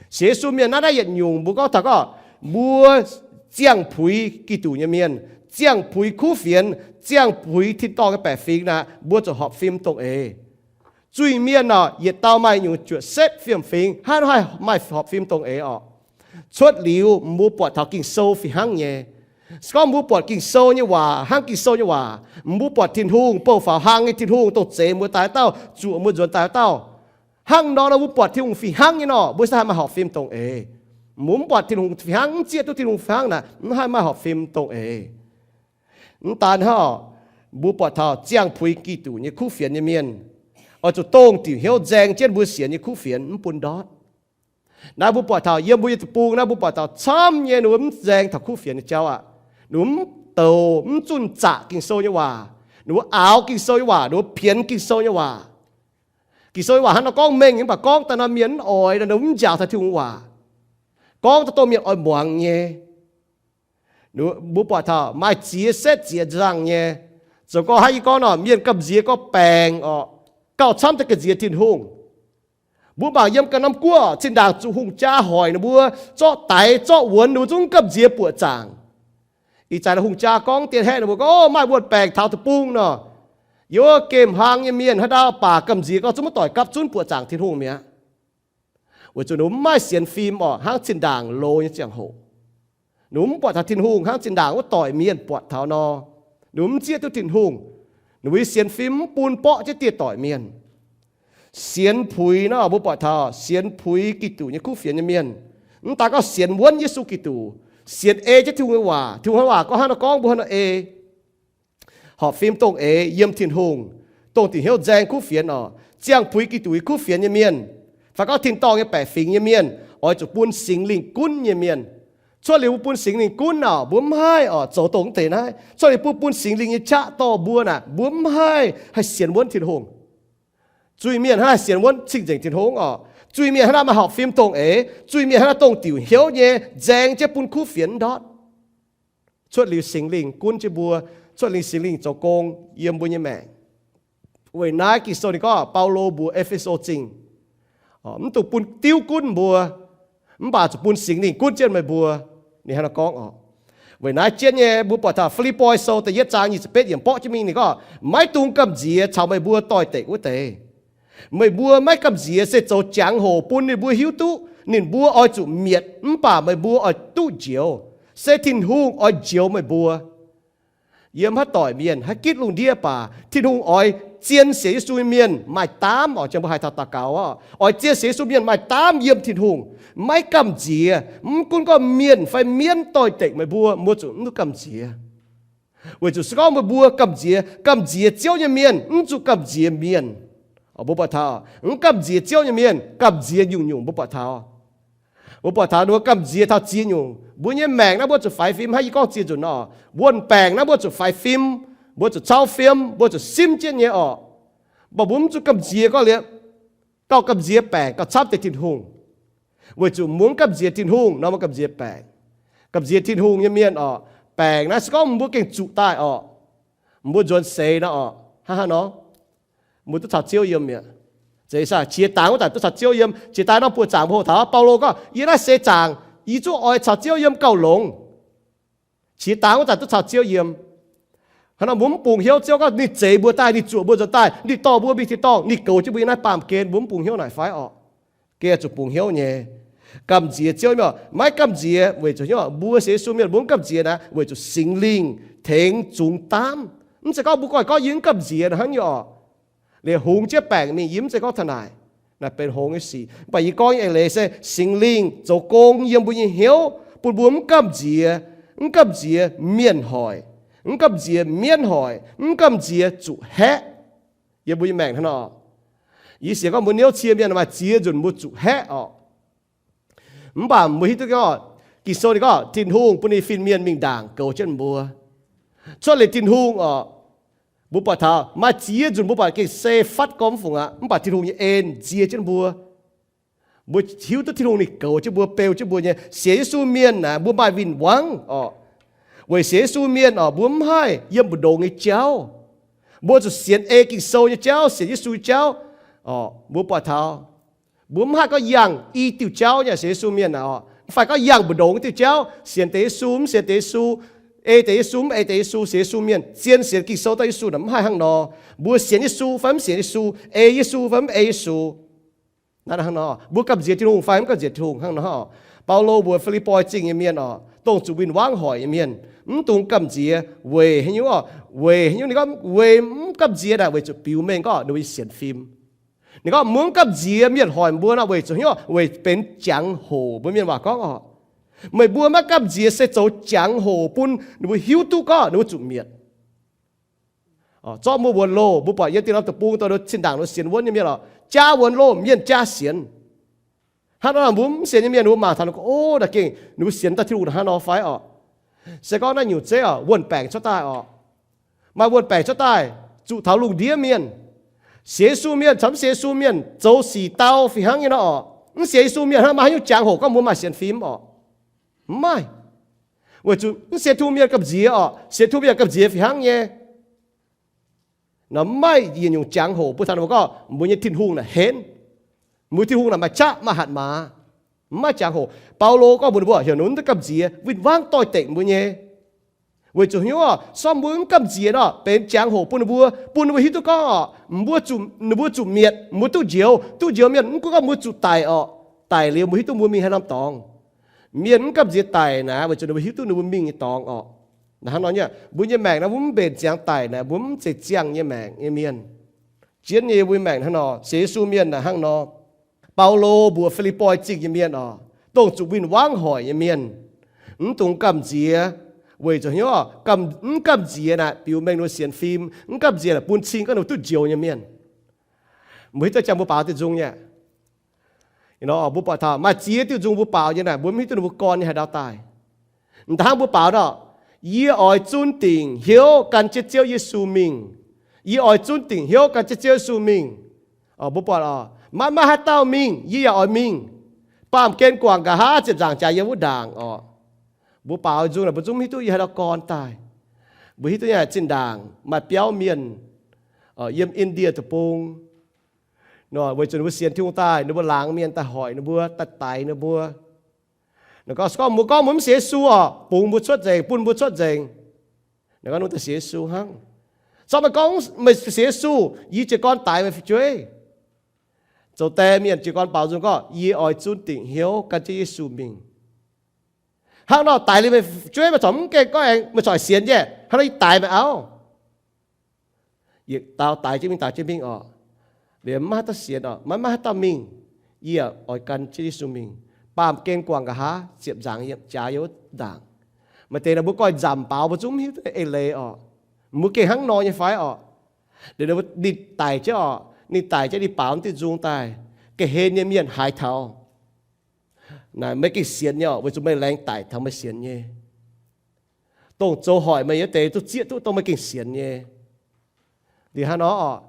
Sienx Yesu mienh naaiv, naaiv yietc nyungc mbuo gorngv taux gorngv mbuo ziangh puix Giduc nyei mienh, ziangh puix kuv fienx, ziangh puix tin-dorngh nyei baeqc fingx naaic, mbuo zuqc horpc fim dongh eix. Zuiz-mienh oc, yietc dauh maaih nyungc juoqc setv fiem-fingx, hnangv haih maaih horpc fim dongh eix oc. Cuotv liuz mbuo buatc taux Ging-Sou fih hnangv nyei. Se gorngv mbuo buatc Ging-Sou nyei waac hnangv Ging-Sou nyei waac, mbuo buatc Tin-Hungh, bou faaux hlang nyei Tin-Hungh, dongh zeix mbuo daaih wuov dauh, zuoqc mbuo nzuonx daaih wuov dauh, hnangv nor nor mbuo buatc Tin-Hungh fih hnangv nyei nor, mbuo se haih maaih horpc fim dongh eix. Mbuo mv buatc Tin-Hungh fih hnangv, mv zieqv duqv Tin-Hungh fih hnangv naaic, mv haih maaih horpc fim dongh eix. Mv daan hnangv, mbuo buatc taux ziangh puix Giduc nyei kuv fienx nyei mienh, oix zuqc dongh diuc hnyouv nzaeng jienv mbuo sienx nyei kuv fienx, mv bun ndortv. Naaiv mbuo buatc taux yiem mbuo nyei deic-bung naaiv, mbuo buatc taux camv nyei ninh mbuo mv nzaeng taux kuv fienx nyei jauv aqv. Ninh mbuo mv douz, mv zunh zaqc Ging-Sou nyei waac. Ninh mbuo aaux Ging-Sou nyei waac, ninh mbuo pienx Ging-Sou nyei waac. Ging-Sou nyei waac hnangv nor gorngv mengh nyei, mv baac gorngv daaih nor mienh mv oix, ninh mbuo mv njaaux taux Tin-Hungh waac. Gorngv daaih dongh mienh oix muangx nyei. Mbuo buatc taux maaih ziex setv ziex nzangh nyei. Zoux gorngv haaix, yie gorngv nor, mienh gamh nziex gorngv baengc oc, gauh camv deix gamh nziex Tin-Hungh. Mbuo mangc yiem ganh norm guoqv, zinh ndaangc zuqc hungh jaa hoic ninh mbuo, zorqv daix zorqv wuonx, ninh mbuo zungv gamh nziex buoqc zaangc. Ih zanc hungh jaa gorngv dien haeqv ninh mbuo gorngv, o, maaih wuonh baengc taux deic-bung nor, yiem wuov gemh hlang nyei mienh haaix dauh baac gamh nziex gorngv zungv maiv doic gapv zunv buoqc zaangc Tin-Hungh mi'aqv. Weic zuqc ninh mbuo mv maaih sienx fim oc, hnangv zinh ndaangc loz nyei ziangh hoc. Ninh mbuo mv buatc taux Tin-Hungh hnangv zinh ndaangc wuov doic mienh buatc taux nor. Ninh mbuo mv zieqv duqv Tin-Hungh. Ninh mbuo nyei sienx fim mv bun borqv jienv dieh doic mienh. Sienx puix nor, mbuo buatc taux sienx puix Giduc nyei kuv fienx nyei mienh, mv daan gorngv sienx wuonv Yesu Giduc, sienx ei jienv Tin-Hungh nyei waac. Tin-Hungh nyei waac gorngv hnangv nor gorngv mbuo hnangv nor ei. Horpc fim dongh eix yiem Tin-Hungh, dongh diuc hnyouv nzaeng kuv fienx oc. Ziangh puix Giduc nyei kuv fienx nyei mienh, fai gorngv tin-dorngh nyei baeqc fingx nyei mienh, oix zuqc bun Singx Lingh gunv nyei mienh. Cuotv liuz mbuo bun Singx Lingh gunv oc, mbuo mv haih oc zoux dongh mv deix naaiv. Cuotv liuz mbuo bun Singx Lingh nyei qaqv dorh mbuo naaic, mbuo mv haih haih sienx wuonv Tin-Hungh. Zuiz-mienh hnangv naaiv haih sienx wuonv cing-nzengc Tin-Hungh oc. Zuiz-mienh hnangv naaiv maaih horpc fim dongh eix. Zuiz-mienh hnangv naaiv dongh diuc hnyouv nyei nzaeng jienv bun kuv fienx ndortv. Cuotv liuz Singx Lingh gunv jienv mbuo, cuotv liuz Singx Lingh zoux gong yiem mbuo nyei maengc. Weic naaiv Ging-Sou ninh gorngv, Baulo mbuox E^fe^so Zingh, mv dungx bun diuv gunv mbuo, mv baac zuqc bun Singx Lingh gunv jienv meih mbuo. Ninh hnangv naaiv gorngv oc. Weic naaiv jienv nyei mbuo buatc taux Fi^lipv^poi Sou da'yietv zaang nyic ziepc betv yiemc borqv jienv mingh ninh gorngv, maiv dungx gamh nziex caux meih mbuo doix-dekc wuov deix. Meih mbuo maiv gamh nziex se zoux jangx-hoc bun ninh mbuo hiuv duqv ninh mbuo oix zuqc mietc mv baac meih mbuo oix duqv njoux, se Tin-Hungh oix njoux meih mbuo. Yiem haaix doic mienh, haaix gitv lungh ndiev baac, Tin-Hungh oix zien sienx Yesu nyei mienh maaih daamv oc. Jang mbuo haaix taux daux gaux oc, oix zien sienx Yesu mienh maaih daamv yiem Tin-Hungh, maiv gamh nziex. Mv gunv gorngv mienh fai mienv doix-dekc meih mbuo, mbuo zuqc mv duqv gamh nziex. Weic zuqc se gorngv meih mbuo gamh nziex, gamh nziex Ziouv nyei mienh, mv zuqc gamh nziex mienh. Mbuo buatc taux mv gamh nziex Ziouv nyei mienh gamh nziex nyungc-nyungc, mbuo buatc taux. Mbuo buatc taux ninh mbuo gamh nziex taux ziex nyungc. Mbuo nyei maengc naaiv mbuo zuqc faix fim, hnangv yie gorngv ziex nzunc nor, wuonh baengc naaiv mbuo zuqc faix fim, mbuo zuqc cauv fim, mbuo zuqc simv jienv nyei oc. Mv baac mbuo mv zuqc gamh nziex gorngv liuz, gauh gamh nziex baengc gauh camv deix Tin-Hungh. Weic zuqc mbuo mv gamh nziex Tin-Hungh nor, mbuo gamh nziex baengc. Gamh nziex Tin-Hungh nyei mienh oc, baengc naaiv se gorngv mbuo gengh zuqc daaih oc, mbuo nzuonx seix nor oc, hnangv haaix nor, mbuo duqv caux Ziouv yiem mi'aqv. Zeiz saah, qiex dangx wuov zanc duqv caux Ziouv yiem. Jiex daaih norm buoz zaangc mbuo hoqc taux Baulo gorngv, yie naaiv seix zaangc, yie zuqv oix caux Ziouv yiem gauh longx. Qiex dangx wuov zanc duqv caux Ziouv yiem. Hnangv nor mbuo mv bungx hnyouv. Ziouv gorngv ninh zeix mbuo daaih, ninh zuoqc mbuo nzuonx daaih, ninh dorh mbuo mingh tin-dorngh, ninh goux jienv mbuo yiem naaiv baamh gen, mbuo mv bungx hnyouv naaic fai orqc? Gengh zuqc bungx hnyouv nyei. Gamh nziex Ziouv mienh, maiv gamh nziex weic zuqc hnyouv. Mbuo sienx Yesu mienh mbuo mv gamh nziex naaic weic zuqc Singx Lingh tengx zungx daamv. Mv zeiz gorngv mbuo gorngv, gorngv yie mv gamh nziex hnangv nyei orqc, liuz hungx jienv baengc mingh, yie mv zeiz gorngv taux naaic. Naaiv benx hngongx nyei sic. Mv baac yie gorngv nyei eix leiz se Singx Lingh zoux gong yiem mbuo nyei hnyouv bun mbuo mv gamh nziex, mv gamh nziex mienh hoic, mv gamh nziex mienv hoic, mv gamh nziex zuqc haeqv. Yiem mbuo nyei maengc hnangv nor, yie sienx gorngv mbuo niouv cie mienh maaih ziex nzunc mbuo zuqc haeqv orqc. Mv baac mbuo hiuv duqv gorngv, Ging-Sou ninh gorngv Tin-Hungh bun ninh fin-mienh mingh ndaangc goux jienv mbuo. Cuotv liuz Tin-Hungh orqc, mbuo buatc taux maaih ziex nzunc mbuo buatc gengh se fatv gormx fungc aqv, mv baac Tin-Hungh nyei en nzie jienv mbuo. Mbuo hiuv duqv Tin-Hungh ninh goux jienv mbuo, beu jienv mbuo nyei. Sienx Yesu mienh naaic mbuo maaih win-wangv orqc. Weic sienx Yesu mienh orqc, mbuo mv haih yiem mbu'ndongx nyei jauv. Mbuo zuqc sienx ei Ging-Sou nyei jauv, sienx Yesu nyei jauv orqc. Mbuo buatc taux mbuo mv haih gorngv yangh i diuh jauv nyei sienx Yesu mienh naaic orqc, mv fai gorngv yangh mbu'ndongx diuh jauv, sienx deix Yesu mv sienx deix Yesu, ei deix Yesu mv ei deix Yesu. Sienx Yesu mienh, zien sienx Ging-Sou daaih Yesu naaic mv haih hnangv nor. Mbuo sienx Yesu fai mv sienx Yesu, ei Yesu fai mv ei Yesu, naaiv hnangv nor. Mbuo gamh nziex Tin-Hungh fai mv gamh nziex Tin-Hungh hnangv nor. Baulo mbuox Fi^lipv^poi Zingh nyei mienh orqc, dongh zuqc win-wangv hoic nyei mienh, mv dungx gamh nziex. Weic haaix nyungc orqc? Weic haaix nyungc ninh gorngv weic mv gamh nziex naaic? Weic zuqc biux mengh gorngv ninh mbuo nyei sienx fim. Ninh gorngv mbuo mv gamh nziex mienh hoic mbuo nor, weic zuqc hnyouv, weic benx jangx-hoc, mbuo mienh waac gorngv orqc. Meih mbuo maiv gamh nziex se zoux jangx-hoc bun ninh mbuo hiuv duqv gorngv ninh mbuo zuqc mietc. Zorqv mbuo wuonx loh, mbuo buatc yiem dieh norm deic-bung dongh ninh mbuo zinh ndaangc ninh mbuo sienx wuonv nyei mienh orqc, jaa wuonx loh, mienh jaa sienx. Hnangv nor mbuo mv sienx nyei mienh mbuo mangc taux ninh gorngv, o, naaiv gengh ninh mbuo sienx daaih Tin-Hungh hnangv nor fai orqc? Se gorngv naaiv nyungc zeiv orqc, wuonh baengc cuotv daaih orqc, maaih wuonh baengc cuotv daaih, zuqc taux lungh ndiev mienh, sienx Yesu mienh caux mv sienx Yesu mienh zoux sic dau fih hnangv nyei nor orqc. Mv sienx Yesu mienh hnangv maaih haaix nyungc jangx-hoc gorngv mbuo maaih sienx fim orqc? Mv maaih. Weic zuqc mv sienx Tin-Hungh mienh gamh nziex orqc, sienx Tin-Hungh mienh gamh nziex fih hnangv nyei. Nor mv maaih yietc nyungc jangx-hoc bun taux ninh mbuo gorngv mbuo nyei Tin-Hungh naaic henv, mbuo Tin-Hungh naaic maaih qaqv maaih hatc maaz. Mv maaih jangx-hoc. Baulo gorngv mbuox ninh mbuo, heuc ninh mbuo mv gamh nziex, win-wangv doix-dekc mbuo nyei. Weic zuqc hnyouv orqc, se gorngv mbuo mv gamh nziex nor, benx jangx-hoc bun ninh mbuo, bun ninh mbuo hiuv duqv gorngv orqc, mbuo zuqc, ninh mbuo zuqc mietc, mbuo duqv njoux, duqv njoux mienh, mv gunv gorngv mbuo zuqc daic orqc, daic liuz mbuo hiuv duqv mbuo mingh haaix norm dorngx. Mienh mv gamh nziex daic naaic weic zuqc ninh mbuo hiuv duqv ninh mbuo mingh nyei dorngx orqc. Hnangv nor nyei, mbuo nyei maengc naaiv mbuo mv mbenc ziangx daic naaic, mbuo mv zeiz ziangh nyei maengc nyei mienh. Jienv nyei mbuo nyei maengc hnangv nor, sienx Yesu mienh naaic hnangv nor. Baulo mbuox Fi^lipv^poi Zingh nyei mienh orqc, dongh zuqc win-wangv hoic nyei mienh, mv dungx gamh nziex. Weic zuqc hnyouv orqc, mv gamh nziex naaic biux mengh ninh mbuo sienx fim. Mv gamh nziex naaic bun cing gorngv ninh mbuo duqv njoux nyei mienh. Mbuo hiuv duqv jangx mbuo baaux diuh nzung nyei. Mbuo buatc taux maaih ziex diuh nzung mbuo baaux nyei naaic, mbuo mv hiuv duqv ninh mbuo gorn nyei haaix ndau daaih. Hnangv mbuo baaux nor, yie oix zunv dingc hnyouv gan jienv Ziouv Yesu mingh. Yie oix zunv dingc hnyouv gan jienv Ziouv Yesu mingh. Mbuo buatc orqc, maiv maaih haaix dauh mingh, yie yaac oix mingh. Baamh gen guangc nqa'haav ziepc nzaangc jaax yiem wuov ndaangc orqc. Mbuo baaux nzung naaic mbuo zungv mv hiuv duqv yiem haaix ndau gorn daaih. Mbuo hiuv duqv nyei zinh ndaangc maaih biauv mienh yiem Indie deic-bung, weic zuqc ninh mbuo sienx Tin-Hungh daaih, ninh mbuo laangz mienh daaih hoic ninh mbuo, daaih daix ninh mbuo. Ninh gorngv, se gorngv mbuo gorngv mbuo mv sienx Yesu orqc, bungx mbuo cuotv nzengc. Ninh gorngv, nungx daaih sienx Yesu hnangv. Se gorngv meih gorngv meih sienx Yesu, yie jiez gorn daix meih fu'jueiv. Zoux die mienh jiez gorn baaux nzung gorngv, yie oix zunv dingc hnyouv gan jienv Yesu mingh. Hnangv nor daix liuz meih fu'jueiv, meih corc mv gaengh gorngv aengx meih corc sienx nyei. Hnangv nor yie daix meih auv. Yietc dauh daix jienv mingh, daix jienv mingh orqc. Liuz maiv maaih haaix dauh sienx orqc, maiv maaih haaix dauh mingh. Yie oix gan jienv Yesu mingh. Baamh gen guangc nqa'haav ziepc nzaangc jaax yiem wuov ndaangc. Maaih deix naaic mbuo goiv nzamc baaux mbuo zungv mv hiuv duqv eix leiz orqc. Mbuo gengh hnangv nor nyei fai orqc? Ninh daic jienv orqc, ninh daic jienv ninh baaux diuh nzung daaih, ga'hlen nyei mienh haiz taux, naaic meih gengh sienx nyei orqc, weic zuqc meih laengz daic taux meih sienx nyei. Dongh zoux hoic meih nyei deix duqv zieqv duqv dongh meih gengh sienx nyei. Liuz hnangv nor orqc,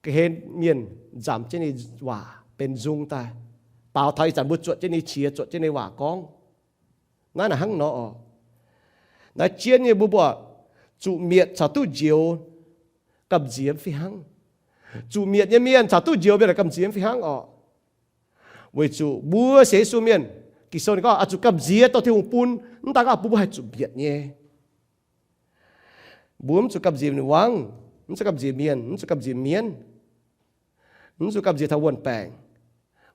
ga'hlen mienh nzamc jienv ninh waac benx nzung daaih, baaux taux ih zanc mbuo zuotc jienv ninh qiex, zuotc jienv ninh waac gorngv. Naaiv naaic hnangv nor orqc. Naaiv jienv nyei mbuo buatc zuqc mietc caux duqv njoux gamh nziex fih hnangv. Zuqc mietc nyei mienh caux duqv njoux mienh gamh nziex fih hnangv orqc. Weic zuqc mbuo sienx Yesu mienh, Ging-Sou ninh gorngv oix zuqc gamh nziex dongh Tin-Hungh bun, mv daaih gorngv bun mbuo haih zuqc mietc nyei. Mbuo mv zuqc gamh nziex ninh wangv, mv zuqc gamh nziex mienh, mv zuqc gamh nziex mienv, mv zuqc gamh nziex taux wuon-baengc,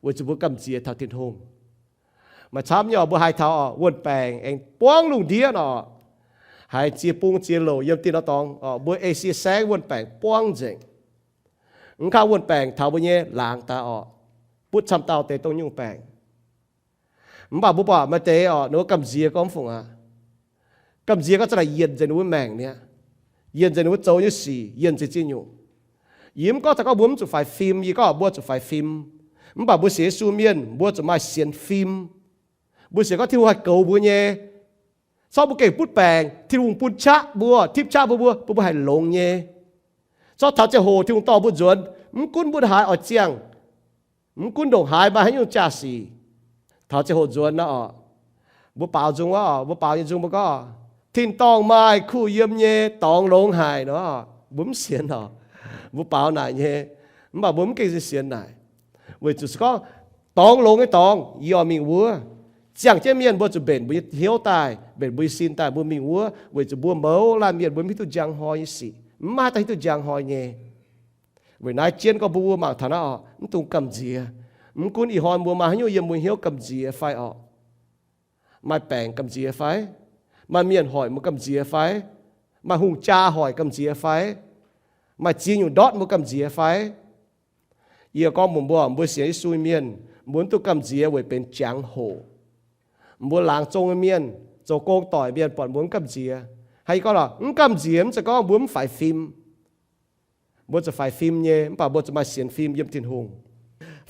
weic zuqc mbuo gamh nziex taux Tin-Hungh. Maaih camv nyei orqc, mbuo haiz taux orqc, wuon-baengc aengx buangv lungh ndiev nor, haiz ziex bung ziex louc yiem dinh nor dorngx orqc, mbuo Esie Saengv wuon-baengc buangv nzengc. Mv kaav wuon-baengc taux mbuo nyei laangz daaih orqc, butv camv dauh deix dongh nyungc baengc. Mv baac mbuo buatc maaih deix orqc, ninh mbuo gamh nziex gorngv mv fungc aqv. Gamh nziex gorngv za'naaic yienc nzengc ninh mbuo maengc mi'aqv, yienc nzengc ninh mbuo zoux nyei sic, yienc nzengc ziex nyungc. Yie mv gorngv taux gorngv mbuo mv zuqc faix fim, yie gorngv mbuo zuqc faix fim. Mv baac mbuo sienx Yesu mienh mbuo zuqc maaih sienx fim. Mbuo sienx gorngv Tin-Hungh haih goux mbuo nyei. Corc mbuo gengh butv baengc, Tin-Hungh bun qaqv mbuo, tipv qaqv mbuo, mbuo, mbuo haih longx nyei. Corc taux ziangh hoc Tin-Hungh dorh mbuo nzuonx, mv gunv mbuo haaix oix ziangh, mv gunv ndongc haaix maaih haaix nyungc jaa-sic, taux ziangh hoc nzuonx nor orqc, mbuo baaux nzung wuov orqc, mbuo baaux nyei nzung mbuo gorngv, tin-dorngh maaih kuh yiem nyei, dorngx longx haic nor, mbuo mv sienx orqc. Mbuo baaux naaic nyei, mv baac mbuo mv gengh sienx naaic. Weic zuqc se gorngv dorngx longx nyei dorngx, yie oix mingh wuov. Ziangh jienv mienh mbuo zuqc mbenc mbuo nyei hnyouv daaih, mbenc mbuo nyei sin daaih, mbuo mingh wuov, weic zuqc mbuo mouz laanh mienh mbuo mv hiuv duqv njang hnoi nyei sic, mv maaih daaih hiuv duqv njang hnoi nyei. Weic naaiv jienv gorngv mbuo mbuo mangc taux naaiv orqc, mv dungx gamh nziex. Mv gunv ih hnoi mbuo maaih haaix nyungc yiem mbuo hnyouv gamh nziex fai orqc, maaih baengc gamh nziex fai, maaih mienh hoic mbuo gamh nziex fai, maaih hungh jaa hoic gamh nziex fai, maaih ziex nyungc ndortv mbuo gamh nziex fai, yie gorngv mbuox mbuo, mbuo sienx Yesu mienh, mbuo mv dungx gamh nziex weic benx jangx-hoc. Mbuo laangz zong nyei mienh, zoux gong doic mienh buatc mbuo mv gamh nziex. Hnangv yie gorngv lorqc, mv gamh nziex mv zeiz gorngv mbuo mv faix fim. Mbuo zuqc faix fim nyei, mv baac mbuo zuqc maaih sienx fim yiem Tin-Hungh.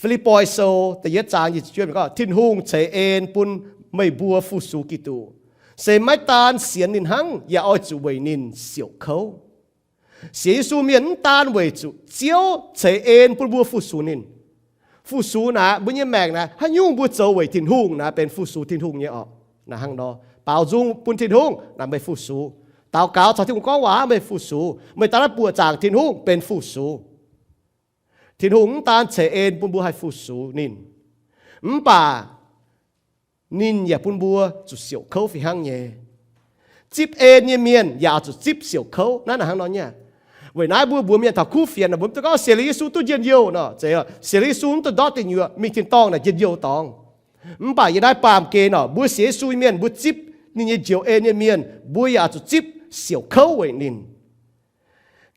Fi^lipv^poi Sou da'yietv zaang nyic ziepc juov gorngv, Tin-Hungh ceix en bun meih mbuo fu-sux Giduc, se maiv daan sienx ninh hnangv, yaac oix zuqc weic ninh siouc kouv. Sienx Yesu mienh mv daan weic zuqc Ziouv ceix en bun mbuo fu-sux ninh. Fu-sux naaic, mbuo nyei maengc naaic, haaix nyungc mbuo zoux weic Tin-Hungh naaic benx fu-sux Tin-Hungh nyei orqc. Naaic hnangv nor, baaux nzung bun Tin-Hungh naaic meih fu-sux. Daux gaux caux Tin-Hungh gorngv waac meih fu-sux. Meih daaih naaiv buoqc zaangc Tin-Hungh benx fu-sux. Tin-Hungh mv daan ceix en bun mbuo haih fu-sux ninh, mv baac ninh yaac bun mbuo zuqc siouc kouv fih hnangv nyei. Zipv en nyei mienh yaac zuqc zipv siouc kouv. Naaiv naaic hnangv nor nyei. Weic naaiv mbuo mbuox mienh taux kuv fienx naaic, mbuo mv dungx gorngv sienx liuz Yesu duqv njien-youh nor, zeiz sienx liuz Yesu mv dungx ndortv deic nyuoqc mingh tin-dorngh naaic njien-youh dorngx. Mv baac yiem naaiv baamh gen nor, mbuo sienx Yesu nyei mienh mbuo zipv ninh nyei njoux en nyei mienh, mbuo yaac zuqc zipv siouc kouv weic ninh.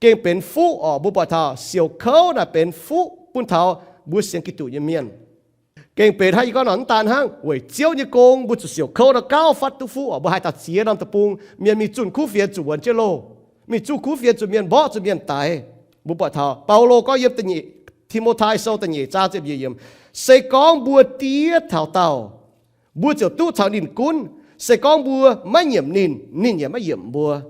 Gengh benx fuqv orqc. Mbuo buatc taux siouc kouv naaic benx fuqv bun taux mbuo sienx Giduc nyei mienh. Gengh benx hnangv yie gorngv nor, mv daan hnangv weic Ziouv nyei gong mbuo zuqc siouc kouv nor gauh fatv duqv fuqv orqc. Mbuo haih taux ziex norm deic-bung mienh mingh zunh kuv fienx zuqc wuonx jienv loh, mingh zunh kuv fienx zuqc mienh mborqv zuqc mienh daix. Mbuo buatc taux Baulo gorngv yiem Ti^mo^tai Sou da'nyeic zaang ziepc nyeic yiemc, se gorngv mbuo diev taux daauh, mbuo ziouc duqv caux ninh gunv. Se gorngv mbuo maiv nyiemc ninh, ninh yaac maiv nyiemc mbuo.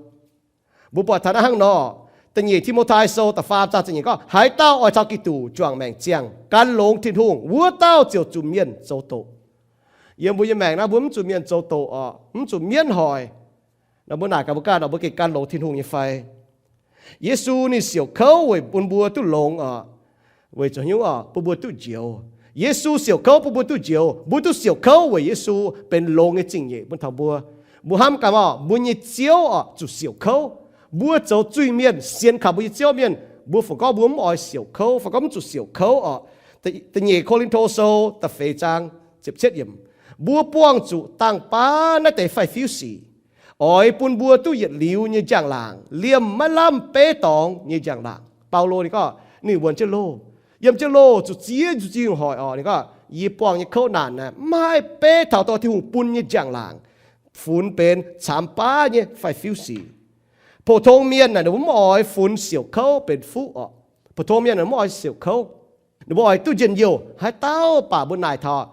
Mbuo buatc taux naaiv hnangv nor, da'nyeic Ti^mo^tai Sou da'faam zaang ziepc nyeic gorngv, haaix dauh oix caux Giduc juangc maengc ziangh, gan longx Tin-Hungh, wuov dauh ziouc zuqc mienh zoux doqc. Yiem mbuo nyei maengc naaiv mbuo mv zuqc mienh zoux doqc orqc, mv zuqc mienv hoic. Nor mbuo naaic gaax mbuo ganh nor, mbuo gengh gan longx Tin-Hungh nyei fai? Yesu ninh siouc kouv weic bun mbuo duqv longx orqc, weic zuqc hnyouv orqc bun mbuo duqv njoux. Yesu siouc kouv bun mbuo duqv njoux. Mbuo duqv siouc kouv weic Yesu benx longx nyei zingh nyeic bun taux mbuo. Mbuo hnamv gaax orqc, mbuo nyei Ziouv orqc zuqc siouc kouv. Mbuo zoux zuiz-mienh, sienx kaux mbuo nyei Ziouv mienh, mbuo fungc gorngv mbuo mv oix siouc kouv, fai gorngv mv zuqc siouc kouv orqc. Da'nyeic Ko^lin^to Sou da'feix zaang ziepc cietv yiemc, mbuo buangh zuqc dangh baav naaiv deix faix-fiuv sic, oix bun mbuo duqv yietc liuz nyei njang-laangc, liemh maiv lamh beiv dorngx nyei njang-laangc. Baulo ninh gorngv ninh wuonx jienv loh, yiem jienv loh zuqc ziex nyungc hoic orqc. Ninh gorngv, yie buangh nyei kouv naanc naaic mv haih beiv taux dongh Tin-Hungh bun nyei njang-laangc, funx benx caamx baav nyei faix-fiuv sic. Pou-tong mienh naaic ninh mbuo mv oix funx siouc kouv benx fuqv orqc. Pou-tong mienh naaic mv oix siouc kouv. Ninh mbuo oix duqv njien-youh. Haaix dauh baac mbuo naaic taux,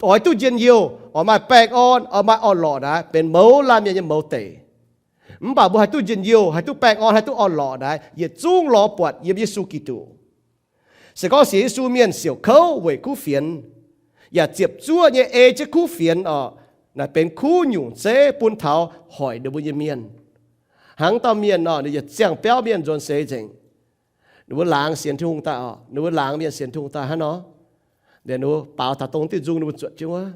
oix duqv njien-youh, oix maaih baengh orn, oix maaih orn-lorqc naaic benx mouz laanh mienh nyei mouz deic. Mv baac mbuo haih duqv njien-youh, haih duqv baengh orn, haih duqv orn-lorqc naaic yietc zungv lorz buatc yiem Yesu Giduc. Se gorngv sienx Yesu mienh siouc kouv weic kuv fienx, yaac ziepc zuoqv nyei ei jienv kuv fienx orqc, naaic benx kuv nyungc zeiv bun taux hoic ninh mbuo nyei mienh. Hnangv dauh mienh orqc, ninh yietc ziangh biauv mienh nzuonx seix nzengc. Ninh mbuo laangz sienx Tin-Hungh daaih oc, ninh mbuo laangz mienh sienx Tin-Hungh daaih hnangv nor, ninh mbuo baaux taux dongh diuh nzung ninh mbuo zuotc jienv wuov.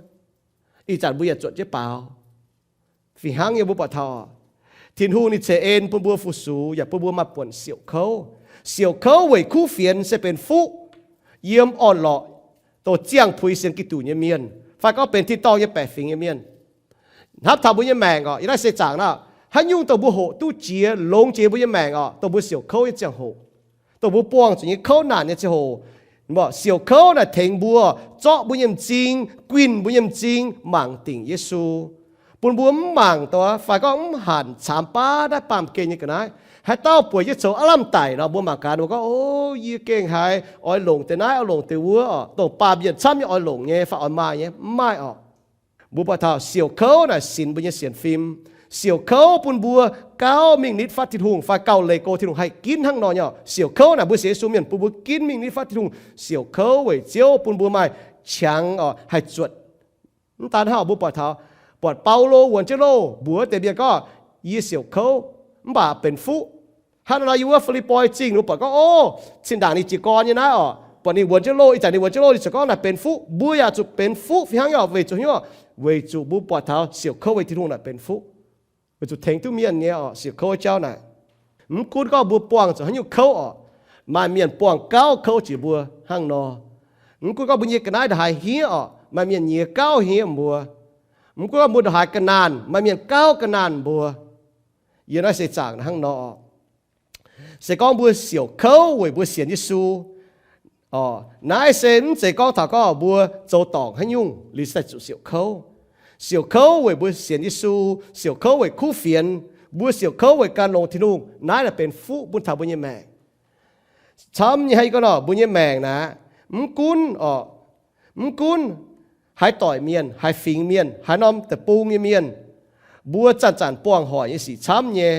Ih zanc mbuo yaac zuotc jienv baaux. Fih hnangv nyei mbuo buatc taux oc, Tin-Hungh ninh ceix en bun mbuo fu-sux yaac bun mbuo maaih buonc siouc kouv. Siouc kouv weic kuv fienx se benx fuqv yiem orn-lorqc, dongh ziangh puix sienx Giduc nyei mienh fai gorngv benx tin-dorngh nyei baeqc fingx nyei mienh. Hnamv taux mbuo nyei maengc oc, yiem naaiv seix zaangc naaiv, haaix nyungc dongh mbuo hoqc duqv jiex, longx jiex mbuo nyei maengc oc, dongh mbuo siouc kouv nyei ziangh hoc, dongh mbuo buangh zuqc nyei kouv naanc nyei ziangh hoc, siouc kouv naaic tengx mbuo, zorqv mbuo nyei m'zing, guinh mbuo nyei m'zing mangc dingc Yesu, bun mbuo mv mangc dongh fai gorngv mv hanc caamx baav naaiv baamh gen nyei ga'naaiv. Haaix dauh bueix jienv coux aav lamh daic nor, mbuo mangc gaax ninh mbuo gorngv, O, yie gengh haiz oix longc deix naaiv, oix longc deix wuov oc, dongh baamh mienh camv nyei oix longc nyei fai oix maaih nyei, mv maaih oc. Mbuo buatc taux siouc kouv naaic sinx mbuo nyei sienx fim. Siouc kouv bun mbuo gauh mingh nitv fatv Tin-Hungh fai gauh leih go Tin-Hungh haih ginv hnangv nor nyei oc. Siouc kouv naaic mbuo sienx Yesu mienh bun mbuo ginv mingh nitv fatv Tin-Hungh. Siouc kouv weic Ziouv bun mbuo maaih qangx oc haih zuotc. Mv daan hnangv, mbuo buatc taux, buatc Baulo wuonx jienv loh, mbuox wuov deix mienh gorngv, Yie siouc kouv, mv baac benx fuqv. Hnangv nor yiem wuov Fi^lipv^poi Zingh ninh mbuo buatc gorngv, O, zinh ndaangc ninh jiez gorn nyei naaiv oc, buatc ninh wuonx jienv loh, ih zanc ninh wuonx jienv loh, ninh ziouc gorngv naaic benx fuqv. Mbuo yaac zuqc benx fuqv fih hnangv nyei oc, weic zuqc haaix nyungc? Weic zuqc mbuo buatc taux siouc kouv weic Tin-Hungh naaic benx fuqv, weic zuqc tengx duqv mienh nyei oc, siouc kouv jauv naaic. Mv gunv gorngv mbuo buangh zuqc haaix nyungc kouv oc, maaih mienh buangh gauh kouv jiex mbuo hnangv nor. Mv gunv gorngv mbuo nyei ga'naaiv ndongc haaix hniev oc, maaih mienh nyiex gauh hniev mbuo. Mv gunv gorngv mbuo ndongc haaix ga'naanh, maaih mienh gauh ga'naanh mbuo. Yiem naaiv seix zaangc hnangv nor oc. Se gorngv mbuo siouc kouv weic mbuo sienx Yesu, naaiv se mv zeiz gorngv taux gorngv mbuo zoux dorngc haaix nyungc liuz daaih zuqc siouc kouv. Siouc kouv weic mbuo sienx Yesu, siouc kouv weic kuv fienx, mbuo siouc kouv weic gan longx Tin-Hungh, naaiv naaic benx fuqv bun taux mbuo nyei maengc. Camv nyei hnangv yie gorngv nor, mbuo nyei maengc naaic, mv gunv oc, mv gunv haaix doic mienh, haaix fingx mienh, haaix norm deic-bung nyei mienh, mbuo zanc-zanc buangh hoic nyei sic camv nyei.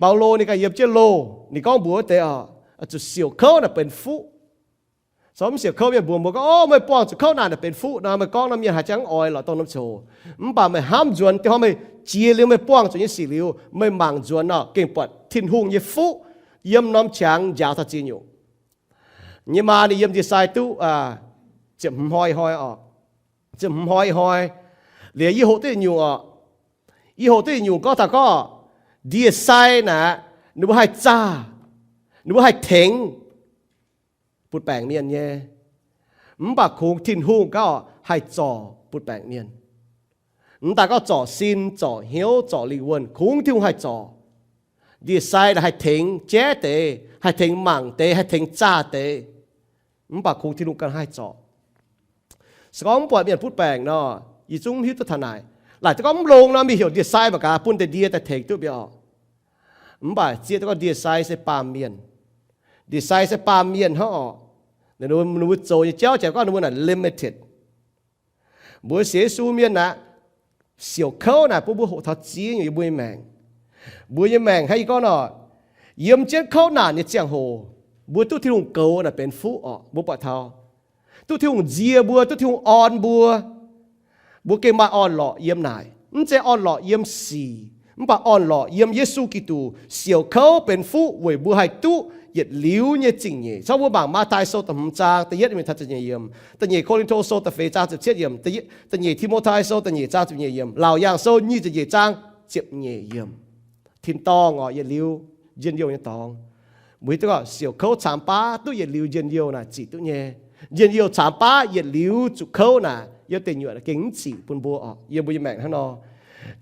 Baulo ninh ganh yiem jienv loh, ninh gorngv mbuox wuov deix oc, zuqc siouc kouv naaic benx fuqv. Corc mv siouc kouv mienh mbuox mbuo gorngv, O, meih buangh zuqc kouv naanc naaic benx fuqv nor, meih gorngv nor mienh haaix jangx oix lorqc dongh norm ziangh hoc. Mv baac meih hnamv nzuonx, dongh meih jiex liuz meih buangh zuqc nyei sic liuz, meih mangc nzuonx nor gengh buatc Tin-Hungh nyei fuqv yiem norm qangx njaaux taux ziex nyungc. Nyei maa ninh yiem ndie-sai duqv ziepc hmz hnoi hnoi oc, ziepc hmz hnoi hnoi. Liuz yie hoqc duqv yietc nyungc oc, yie hoqc duqv yietc nyungc gorngv taux gorngv ndie-sai naaic, ninh mbuo haih zaah, ninh mbuo haih tengx butv-baengc mienh nyei. Mv baac kungx Tin-Hungh gauh haih zorc butv-baengc mienh. Mv daaih gorngv zorc sin, zorc hnyouv, zorc lingh wuonh, kungx Tin-Hungh haih zorc. Ndie-sai naaic haih tengx jaiv deix, haih tengx mangc deix, haih tengx zaah deix. Mv baac kungx Tin-Hungh ganh haih zorc. Se gorngv mv buatc mienh butv-baengc nor, yie zungv mv hiuv duqv taux naaic. Laaic duqv gorngv mv longx nor, mingh heuc ndie-sai mangc gaax bun deix ndie daaih tengx duqv mbiauz. Mv baac zieqv duqv gorngv ndie-sai se baamh mienh. Ndie-sai se baamh mienh hnangv oc. Ninh mbuo zoux nyei jauv jaaix gorngv ninh mbuo naaic limited. Mbuo sienx Yesu mienh aeqv, siouc kouv naaic bun mbuo hoqc taux ziex nyungc yiem mbuo nyei maengc. Mbuo nyei maengc hnangv yie gorngv nor, yiem jienv kouv naanc nyei ziangh hoc, mbuo duqv Tin-Hungh goux naaic benx fuqv oc. Mbuo buatc taux duqv Tin-Hungh nzie mbuo, duqv Tin-Hungh orn mbuo, mbuo gengh maaih orn-lorqc yiem naaic. Mv zeiz orn-lorqc yiem sic, mv baac orn-lorqc yiem Yesu Giduc. Siouc kouv benx fuqv weic mbuo haih duqv yietc liuz nyei zingh nyeic. Caux mbuo mangc Matv^tai Sou da'hmz zaang da'yietv mingh taux da'nyeic yiemc, da'nyeic Ko^lin^to Sou da'feix zaang ziepc cietv yiemc, da'nyeic Ti^mo^tai Sou da'nyeic zaang ziepc nyeic yiemc, Laauc Yaangh Sou nyic ziepc nyeic zaang ziepc nyeic yiemc. Tin-dorngh oc, yietc liuz njien-youh nyei dorngx. Mbuo hiuv duqv oc, siouc kouv caamx baav duqv yietc liuz njien-youh naaic zic duqv nyei. Njien-youh caamx baav yietc liuz zuqc kouv naaic, yiem deic nyuoqc gengh mv zic bun mbuo oc. Yiem mbuo nyei maengc hnangv nor,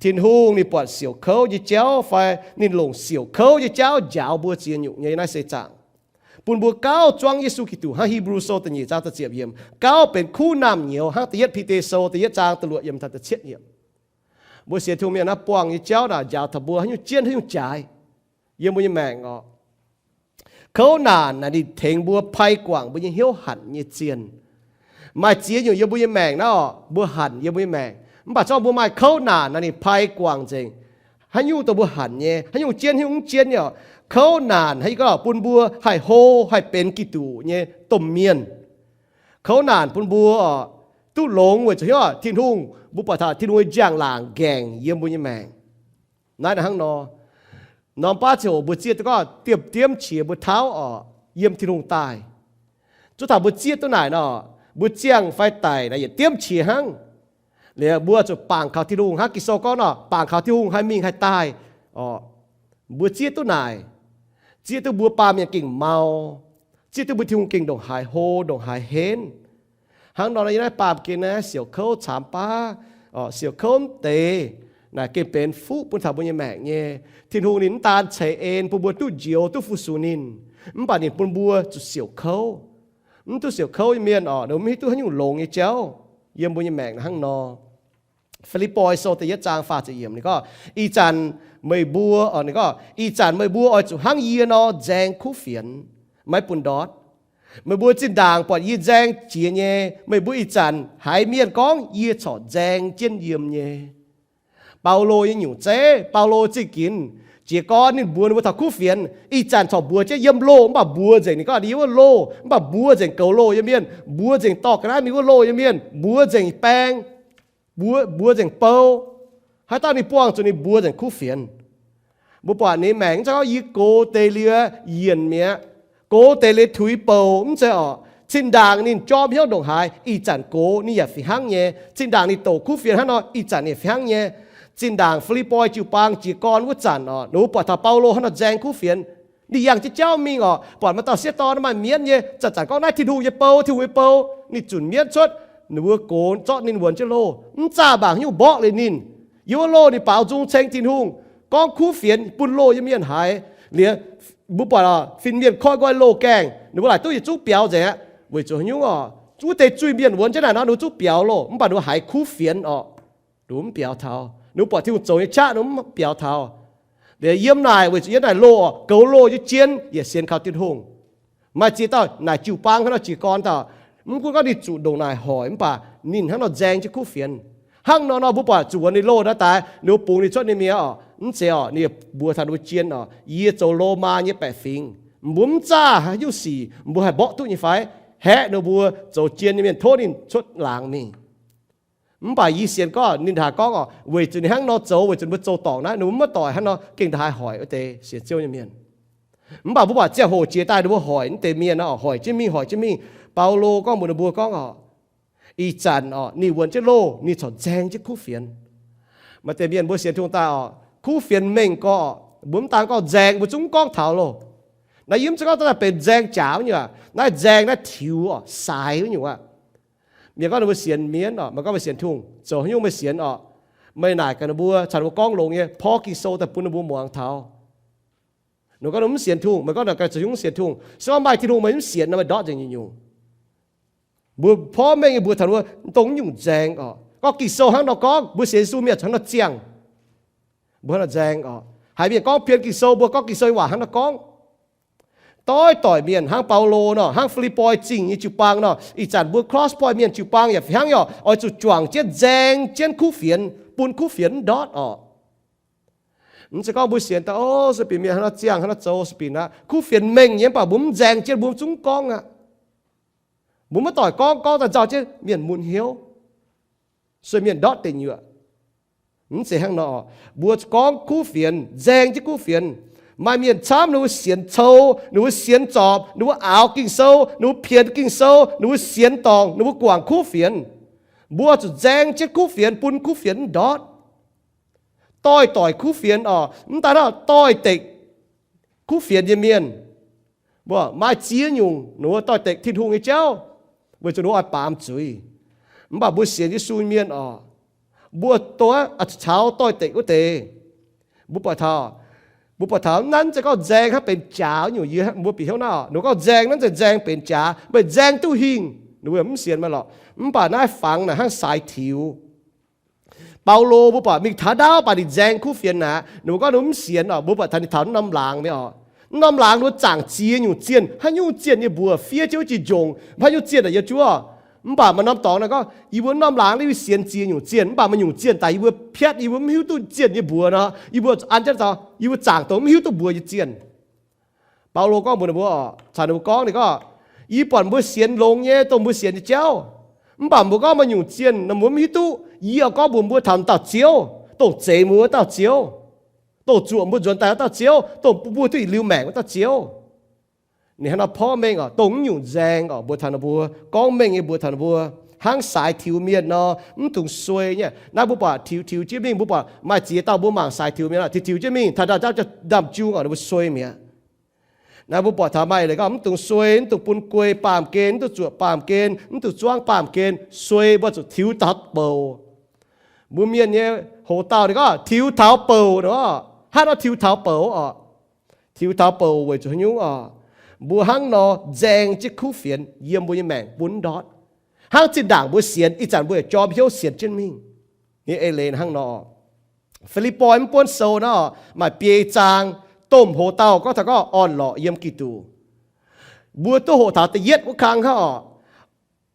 Tin-Hungh ninh buatc siouc kouv nyei jauv fai ninh longc siouc kouv nyei jauv njaaux mbuo ziex nyungc nyei naaiv seix zaangc, bun mbuo gauh zuangv Yesu Giduc hnangv Hipv^lu Sou da'nyeic zaang da'ziepc yiemc, gauh benx kuv naamh nyouz hnangv da'yietv Bide Sou da'yietv zaang da'luoqc yiemc taux da'cietv yiemc. Mbuo sienx Tin-Hungh mienh naaiv buangh nyei jauv naaic njaaux taux mbuo haaix nyungc jienv haaix nyungc jaaix yiem mbuo nyei maengc oc. Kouv naanc naaic ninh tengx mbuo pai guangc mbuo nyei hnyouv hanc nyei zienh. Maaih ziex nyungc yiem mbuo nyei maengc naaiv oc, mbuo hanc yiem mbuo nyei maengc. Mv baac zorqv mbuo maaih kouv naanc naaic ninh pai guangc nzengc, haaix nyungc dongh mbuo hanc nyei, haaix nyungc jienv, haaix nyungc mv jienv nyei oc. Kouv naanc hnangv yie gorngv bun mbuo haih hlo haih benx Giduc nyei domh mienh. Kouv naanc bun mbuo duqv longx weic zuqc hnyouv Tin-Hungh, mbuo buatc taux Tin-Hungh nyei njang-laangc nqaengc yiem mbuo nyei maengc. Naaiv hnangv nor, norm baav ziangh hoc mbuo zieqv duqv gorngv diemv-diemv qiex mbuo tauv oc. yiem Tin-Hungh daaih. Zuov taux mbuo zieqv duqv naaic nor, mbuo ziangh fai daic naaic yietc diemv qiex hnangv. Liuz mbuo zuqc bangc kaux Tin-Hungh hnangv Ging-Sou gorngv nor, bangc kaux Tin-Hungh haih mingh haih daaih. Mbuo zieqv duqv naaic, zieqv duqv mbuo baamh mienh gengh mau, zieqv duqv mbuo Tin-Hungh gengh ndongc haaix hlo ndongc haaix henv. Hnangv nor, yiem naaiv baamh gen naaiv siouc kouv camx baav, siouc kouv mv deix, naaic gengh benx fuqv bun taux mbuo nyei maengc nyei. Tin-Hungh ninh mv daan ceix en bun mbuo duqv njoux duqv fu-sux ninh, mv baac ninh bun mbuo zuqc siouc kouv. Mv duqv siouc kouv nyei mienh oc, ninh mv hiuv duqv haaix nyungc longx nyei jauv. Yiem mbuo nyei maengc hnangv nor. Fi^lipv^poi Sou da'yietv zaang faah ziepc yiemc ninh gorngv, ih zanc meih mbuo, ninh gorngv, ih zanc meih mbuo oix zuqc hnangv yie nor nzaeng kuv fienx, maiv bun ndortv. Meih mbuo zinh ndaangc buatc yie nzaeng jiex nyei, meih mbuo ih zanc haiz mienh gorngv yie corc nzaeng jienv yiem nyei. Baulo nyei nyungc zeiv, Baulo zingh ginx jiez gorn ninh mbuox ninh mbuo taux kuv fienx, ih zanc corc mbuox jienv yiem loh mv baac mbuox nzengc ninh gorngv ninh yiem wuov loh, mv baac mbuox nzengc goux loh nyei mienh, mbuox nzengc dorh ga'naaiv mingh wuov loh nyei mienh, mbuox nzengc baeng, mbuox nzengc bou. Haaix dauh ninh buangh zuqc ninh mbuox nzengc kuv fienx. Mbuo buatc ninh maengc mv zeiz gorngv yie gox deix liuz yienc mi'aqv, gox deix liuz tuix bouc mv zeiz orqc. Zinh ndaangc ninh jorm hnyouv ndongc haaix, ih zanc gox ninh yaac fih hnangv nyei. Zinh ndaangc ninh douc kuv fienx hnangv nor, ih zanc ninh fih hnangv nyei. Zinh ndaangc Fi^lipv^poi jiu-baang jiez gorn wuov zanc orqc, ninh mbuo buatc taux Baulo hnangv nor nzaeng kuv fienx. Ninh yangh jienv jauv mingh orqc, buatc maaih dauh sieqv dorn maaih mienv nyei, zanc-zanc gorngv naaiv Tin-Hungh nyei bou, Tin-Hungh nyei bou. Ninh zunc mienv cuotv, ninh mbuo gox zorqv ninh wuonx jienv loh, mv zaah mangc haaix nyungc mborqv liuz ninh. Yiem wuov loh ninh baaux nzung ceng Tin-Hungh, gorngv kuv fienx bun loh nyei mienh haiz. Liuz mbuo buatc fin-mienh koiv nqoi loh gaengh, ninh mbuo laaic duqv yietc zungv biaux nzengc aqv. Weic zuqc haaix nyungc orqc? Wuov deix zuiz-mienh wuonx jienv naaic nor, ninh mbuo zungv biaux loh, mv baac ninh mbuo haiz kuv fienx orqc, ninh mbuo mv biaux taux. Ninh mbuo buatc Tin-Hungh zoux nyei qaqv, ninh mbuo mv biaux taux. Liuz yiem naaic, weic zuqc yiem naaic loh orqc, goux loh nyei jien yaac sienx kaux Tin-Hungh. Maaih ziex dauh naaic jiu-baang hnangv nor jiez gorn dauh, mv gunv gorngv ninh zuqc ndongc naaic hoic mv baac ninh hnangv nor nzaeng jienv kuv fienx. Hnangv nor nor mbuo buatc zuqc wuonx ninh loh naaiv daaih, ninh mbuo bungx ninh cuotv ninh mi'aqv orqc, mv zeiz orqc, ninh mbuox taux ninh mbuo jien orqc, yie zoux Lomaa nyei baeqc fingx. Mbuo mv zaah haaix nyungc sic mbuo haih mborqv duqv nyei fai? Haeqv ninh mbuo zoux jien nyei mienh tov ninh cuotv laangz mingh. Mv baac yie sienx gorngv ninh ndongc haaix gorngv orqc, weic zuqc ninh hnangv nor zoux, weic zuqc mbuo zoux dorngc naaiv, ninh mbuo mv maiv doic hnangv nor gengh ndongc haaix hoic wuov deix sienx Ziouv nyei mienh. Mv baac mbuo buatc ziangh hoc jiex daaih ninh mbuo hoic wuov deix mienh orqc, hoic jienv mingh, hoic jienv mingh. Baulo gorngv mbuox ninh mbuo gorngv orqc, ih zanc orqc, ninh wuonx jienv loh, ninh corc nzaeng jienv kuv fienx. Maaih deix mienh mbuo sienx Tin-Hungh daaih orqc, kuv fienx mengh gorx, mbuo mv daan gorngv nzaeng, mbuo zungv mv gorngv taux loh. Naaiv yie mv zeiz gorngv daaih benx nzaeng jaax wuov nyungc aqv. Naaiv nzaeng naaiv tiux orqc, saaix wuov nyungc aqv. Mienh gorngv ninh mbuo sienx mienv orqc, meih gorngv meih sienx Tin-Hungh, zoux haaix nyungc meih sienx orqc, meih naaic gaax ninh mbuo, caux ninh mbuo gorngv longx nyei, porv Ging-Sou daaih bun ninh mbuo muangx taux. Ninh gorngv ninh mv sienx Tin-Hungh, meih gorngv ninh ganh zoux haaix nyungc mv sienx Tin-Hungh, se gorngv maaih Tin-Hungh meih mv sienx nor, meih ndortv nzengc nyungc-nyungc. Mbuo porv mengh nyei mbuox taux ninh mbuo, dongh nyungc nzaeng orqc, gorngv Ging-Sou hnangv nor gorngv, mbuo sienx Yesu mienh hnangv nor ziangh, mbuo hnangv nor nzaeng orqc. Haiz mienh gorngv pien Ging-Sou, mbuo gorngv Ging-Sou nyei waac hnangv nor gorngv. Doix-doic mienh hnangv Baulo nor, hnangv Fi^lipv^poi Zingh nyei jiu-baang nor, ih zanc mbuo Cross Point mienh jiu-baang yaac fih hnangv nyei orqc, oix zuqc juangc jienv nzaeng jienv kuv fienx, bun kuv fienx mv ndortv orqc. Mv zeiz gorngv mbuo sienx daaih, o, sueih binc mienh hnangv nor ziangh, hnangv nor zoux, sueih binc aqv, kuv fienx mengh nyei, mv baac mbuo mv nzaeng jienv, mbuo zungv mv gorngv aqv. Mbuo maiv doic gorngv, gorngv daaih nzauh jienv mienh mun hnyouv, sueih mienh ndortv deic nyuoqc. Mv zeiz hnangv nor. Mbuo gorngv kuv fienx, nzaeng jienv kuv fienx. Maaih mienh camv ninh mbuo sienx cou, ninh mbuo sienx zorpc, ninh mbuo aaux Ging-Sou, ninh mbuo pien Ging-Sou, ninh mbuo sienx dorngc, ninh mbuo guangc kuv fienx. Mbuo zuqc nzaeng jienv kuv fienx bun kuv fienx mv ndortv. Doix-doic kuv fienx orqc, mv daan hnangv, doix-dekc kuv fienx nyei mienh, mbuo maaih ziex nyungc ninh mbuo doix-dekc Tin-Hungh nyei jauv, weic zuqc ninh mbuo oix baamz zuiz. Mv baac mbuo sienx Yesu nyei mienh orqc, mbuo dongh caux doix-dekc wuov deix. Mbuo buatc taux, mbuo buatc taux naaiv mv zeiz gorngv nzaeng hnangv benx jaax nyungc. Yie mbuo bieqc hnyouv naaiv orqc, ninh gorngv nzaeng naaiv mv zeiz nzaeng benx jaax, meih nzaeng duqv hingh, ninh mbuo mv sienx meih lorqc. Mv baac naaiv fangx naaic hnangv saaix tiux. Baulo mbuo buatc mingh taux ndaauv baac ninh nzaeng kuv fienx aqv. Ninh mbuo gorngv ninh mv sienx orqc, mbuo buatc taux ninh taux norm laangz nyei orqc. Norm laangz ninh mbuo zaangc ziex nyungc zienh, haaix nyungc zienh nyei mbuox fiev jienv wuov jiex njongc, haaix nyungc zienh yiem juov. Mv baac maaih norm dorngx naaic gorngv, yie mbuo norm laangz naaiv yie sienx ziex nyungc zienh, mv baac maaih nyungc zienh daaih yie mbuo piatv, yie mbuo mv hiuv duqv zienh nyei mbuox nor, yie mbuo an jienv daaih, yie mbuo zaangc dongh mv hiuv duqv mbuox nyei zienh. Baulo gorngv mbuox ninh mbuo orqc, caux ninh mbuo gorngv, ninh gorngv, yie buatc mbuo sienx longx nyei, dongh mbuo sienx nyei jauv. Mv baac mbuo gorngv maaih nyungc zienh nor mbuo mv hiuv duqv. Yie gorngv mbuox mbuo taux dauh Ziouv, dongh zeix mbuo wuov dauh Ziouv, dongh zuoqc mbuo nzuonx daaih wuov dauh Ziouv, dongh bun mbuo duqv yietc liuz maengc wuov dauh Ziouv. Ninh hnangv nor porv mengh oc, dongh mv nyungc nzaeng oc, mbuox taux ninh mbuo, gorngv mengh nyei mbuox taux ninh mbuo, hnangv saaix tiux mienh nor, mv dungx suei nyei. Naaiv mbuo buatc tiux tiux jienv mingh, mbuo buatc maaih ziex dauh mbuo mangc saaix tiux mienh oc, tiux tiux jienv mingh, taux ndau-ndau jauv ndaamv-jung oc, ninh mbuo suei mi'aqv. Naaiv mbuo buatc taux maaih leiz gorngv mv dungx suei, mv dungx bun guei baamh gen, mv dungx zuoqc baamh gen, mv dungx zuangv baamh gen, suei mbuo zuqc tiux taux bouc. Mbuo mienh nyei hoc-dauh ninh gorngv tiux taux bouc nor, hnangv nor tiux taux bouc oc. Tiux taux bouc weic zuqc haaix nyungc oc? Mbuo hnangv nor nzaeng jienv kuv fienx yiem mbuo nyei maengc bun ndortv. Hnangv zinh ndaangc mbuo sienx, ih zanc mbuo yaac jorm hnyouv sienx jienv mingh. Nyei eix leiz hnangv nor. Fi^lipv^poi mv buonv sou nor, maaih biei zaang, domh hoc-dauh gorngv taux gorngv orn-lorqc yiem Giduc. Mbuo duqv hoqc taux da'yietv wuov kang hnangv oc.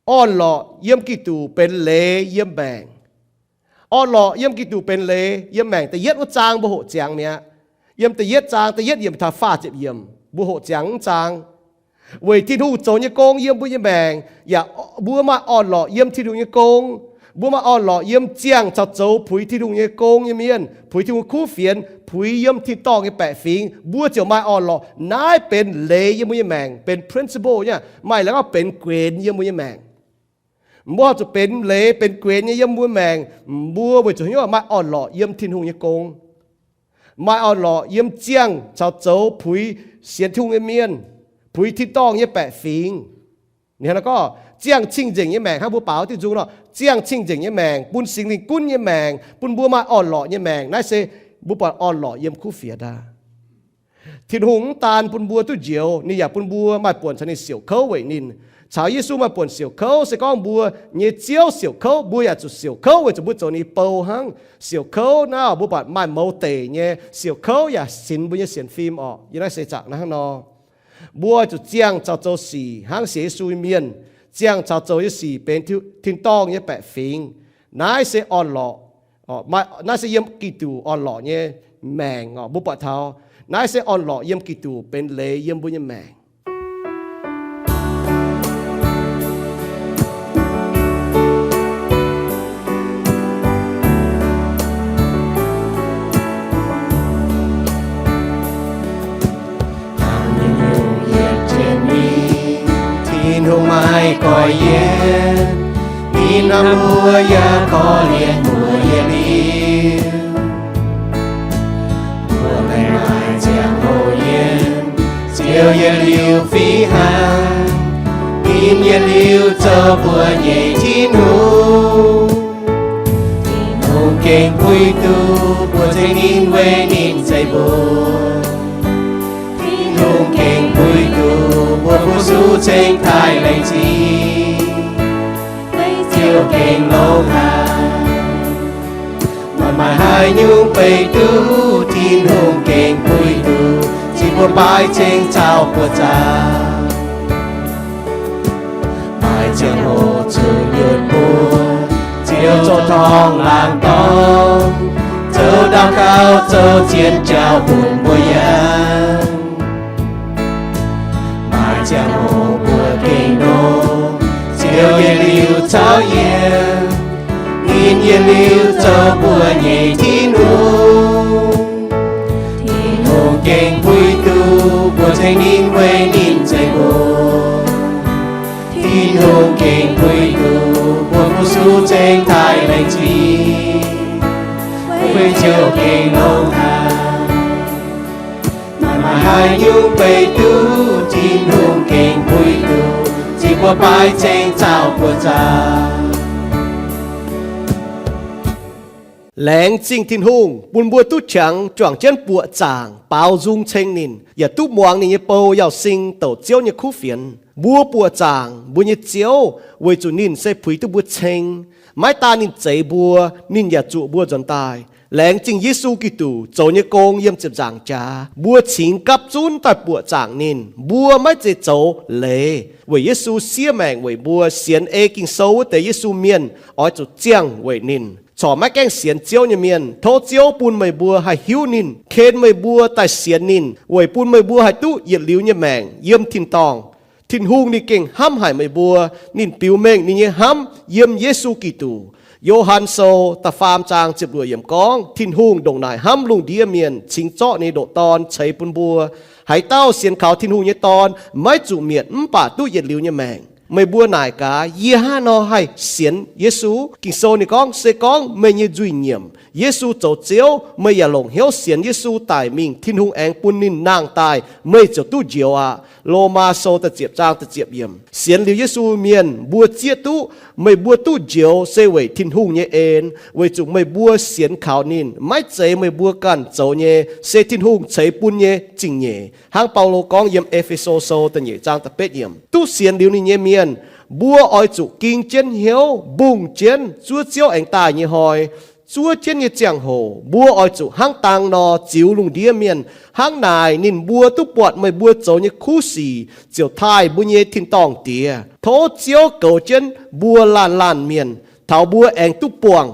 Orn-lorqc yiem Giduc benx leiz yiem maengc. Orn-lorqc yiem Giduc benx leiz yiem maengc. Da'yietv wuov zaang mbuo hoqc ziangx mi'aqv. Yiem da'yietv zaang da'yietv yiemc taux faah ziepc yiemc mbuo hoqc ziangx wuov zaang. Weic Tin-Hungh zoux nyei gong yiem mbuo nyei maengc, yaac mbuo maaih orn-lorqc yiem Tin-Hungh nyei gong. Mbuo maaih orn-lorqc yiem ziangh caux zoux puix Tin-Hungh nyei gong nyei mienh, puix Tin-Hungh kuv fienx, puix yiem tin-dorngh nyei baeqc fingx, mbuo ziouc maaih orn-lorqc. Naaiv benx leiz yiem mbuo nyei maengc, benx principle nyei, maaih leiz gorngv benx guenx yiem mbuo nyei maengc. Mbuo haih zuqc benx leiz benx guenx nyei yiem mbuo maengc, mbuo weic zuqc haaix nyungc? Maaih orn-lorqc yiem Tin-Hungh nyei gong, maaih orn-lorqc yiem ziangh caux zoux puix sienx Tin-Hungh nyei mienh, puix tin-dorngh nyei baeqc fingx. Ninh hnangv nor gorngv ziangh cing-nzengc nyei maengc, hnangv mbuo baaux diuh nzung nor, ziangh cing-nzengc nyei maengc, bun Singx Lingh gunv nyei maengc, bun mbuo maaih orn-lorqc nyei maengc. Naaiv se mbuo buatc orn-lorqc yiem kuv fienx aqv. Tin-Hungh mv daan bun mbuo duqv njoux, ninh yaac bun mbuo maaih buonc caux ninh siouc kouv weic ninh. Caux Yesu maaih buonc siouc kouv se gorngv mbuo nyei Ziouv siouc kouv, mbuo yaac zuqc siouc kouv weic zuqc mbuo zoux ninh bou hnangv. Siouc kouv naaiv mbuo buatc maaih mouz deic nyei, siouc kouv yaac sinx mbuo nyei sienx fim orqc. Yiem naaiv seix zaangc naaiv hnangv nor, mbuo zuqc ziangh caux zoux sic hnangv sienx Yesu nyei mienh. Ziangh caux zoux nyei sic benx tin-dorngh nyei baeqc fingx. Naaiv se orn-lorqc, naaiv se yiem Giduc orn-lorqc nyei maengc orqc. Mbuo buatc taux naaiv se orn-lorqc yiem Giduc benx leiz yiem mbuo nyei maengc. Tin-Hungh maiv goiv yienv, ninh hnamv mbuo yaac korv-lienh mbuo yietc liuz. Mbuo maiv maaih ziangh hoc yienv, Ziouv yietc liuz fih hnangv. Ninh yietc liuz zoux mbuo nyei Tin-Hungh. Tin-Hungh gengh puix duqv mbuo ceng ninh weic ninh zeiv mbuo. Tin-Hungh gengh puix duqv mbuo fu-sux ceng taaih laengz zingh. Ziouv gengh longx haic. Maaih haaix nyungc beiv duqv Tin-Hungh gengh puix duqv, cing mbuo baaix ceng caux buoqc zaangc. Maaih ziangh hoc zuqc nyutc mbuo, Ziouv zorqv torngv laangz dorng, zoux daux gaux zoux zien jauv bun mbuo yangh. Maaih ziangh hoc mbuo gengh nor, Ziouv yietc liuz caux yie, ninh yietc liuz zoux mbuo nyei Tin-Hungh. Tin-Hungh gengh puix duqv mbuo ceng ninh weic ninh zeiv mbuo. Tin-Hungh gengh puix duqv mbuo fu-sux ceng taaih laengz zingh, weic Ziouv gengh longx haic. Maaih haaix nyungc beiv duqv Tin-Hungh gengh puix duqv, cing mbuo baaix ceng caux buoqc zaangc. Laengz zingh Tin-Hungh bun mbuo duqv qangx juangc jienv buoqc zaangc baaux nzung ceng ninh, yaac duqv muangx ninh nyei bou Yauh Sing douc Ziouv nyei kuv fienx. Mbuo buoqc zaangc mbuo nyei Ziouv weic zuqc ninh se puix duqv mbuo ceng. Maiv daan ninh zeix mbuo, ninh yaac zuoqc mbuo nzuonx daaih. Laengz zingh Yesu Giduc zoux nyei gong yiem ziepc nzaangc jaax, mbuo cingx gapv zunv daaih buoqc zaangc ninh. Mbuo maiv zeiz zoux leiz, weic Yesu siev maengc weic mbuo. Sienx ei Ging-Sou wuov deix Yesu mienh oix zuqc ziangh weic ninh. Corc maiv gaengh sienx Ziouv nyei mienh, tov Ziouv bun meih mbuo haih hiuv ninh, ken meih mbuo daaih sienx ninh, weic bun meih mbuo haih duqv yietc liuz nyei maengc yiem tin-dorngh. Tin-Hungh ninh gengh hnamv haic meih mbuo. Ninh biux mengh ninh nyei hnamv yiem Yesu Giduc. Yo^han Sou da'faam zaang ziepc luoqc yiemc gorngv, Tin-Hungh ndongc naaic hnamv lungh ndiev mienh, cingx zorqv ninh nyei ndoqc Dorn ceix bun mbuo. Haaix dauh sienx kaux Tin-Hungh nyei Dorn maiv zuqc mietc, mv baac duqv yietc liuz nyei maengc. Meih mbuo naaic gaax, yie hnangv haaix nor haih sienx Yesu? Ging-Sou ninh gorngv, Se gorngv meih nyei nzuih nyiemc, Yesu zoux Ziouv, meih yaac longc hnyouv sienx Yesu daic mingh, Tin-Hungh aengx bun ninh nangh daaih, meih ziouc duqv njoux aqv. Lomaa Sou da'ziepc zaang da'ziepc yiemc. Sienx liuz Yesu mienh mbuo zieqv duqv, meih mbuo duqv njoux se weic Tin-Hungh nyei en, weic zuqc meih mbuo sienx kaux ninh. Maiv zeiz meih mbuo ganh zoux nyei, se Tin-Hungh ceix bun nyei zingh nyeic. Hnangv Baulo gorngv yiem E^fe^so Sou da'nyeic zaang da'betv yiemc. Duqv sienx liuz ninh nyei mienh, mbuo oix zuqc ging jienv hnyouv, mbungh jienv zuov Ziouv aengx daaih nyei hnoi, zuov jienv nyei ziangh hoc, mbuo oix zuqc hnangv dang nor ziux lungh ndiev mienh. Hnangv naaic ninh mbuo duqv buatc meih mbuo zoux nyei kuv sic, ziouc taaih mbuo nyei tin-dorngh Diex. Tov Ziouv goux jienv mbuo laanh laanh mienh, taux mbuo aengx duqv buangh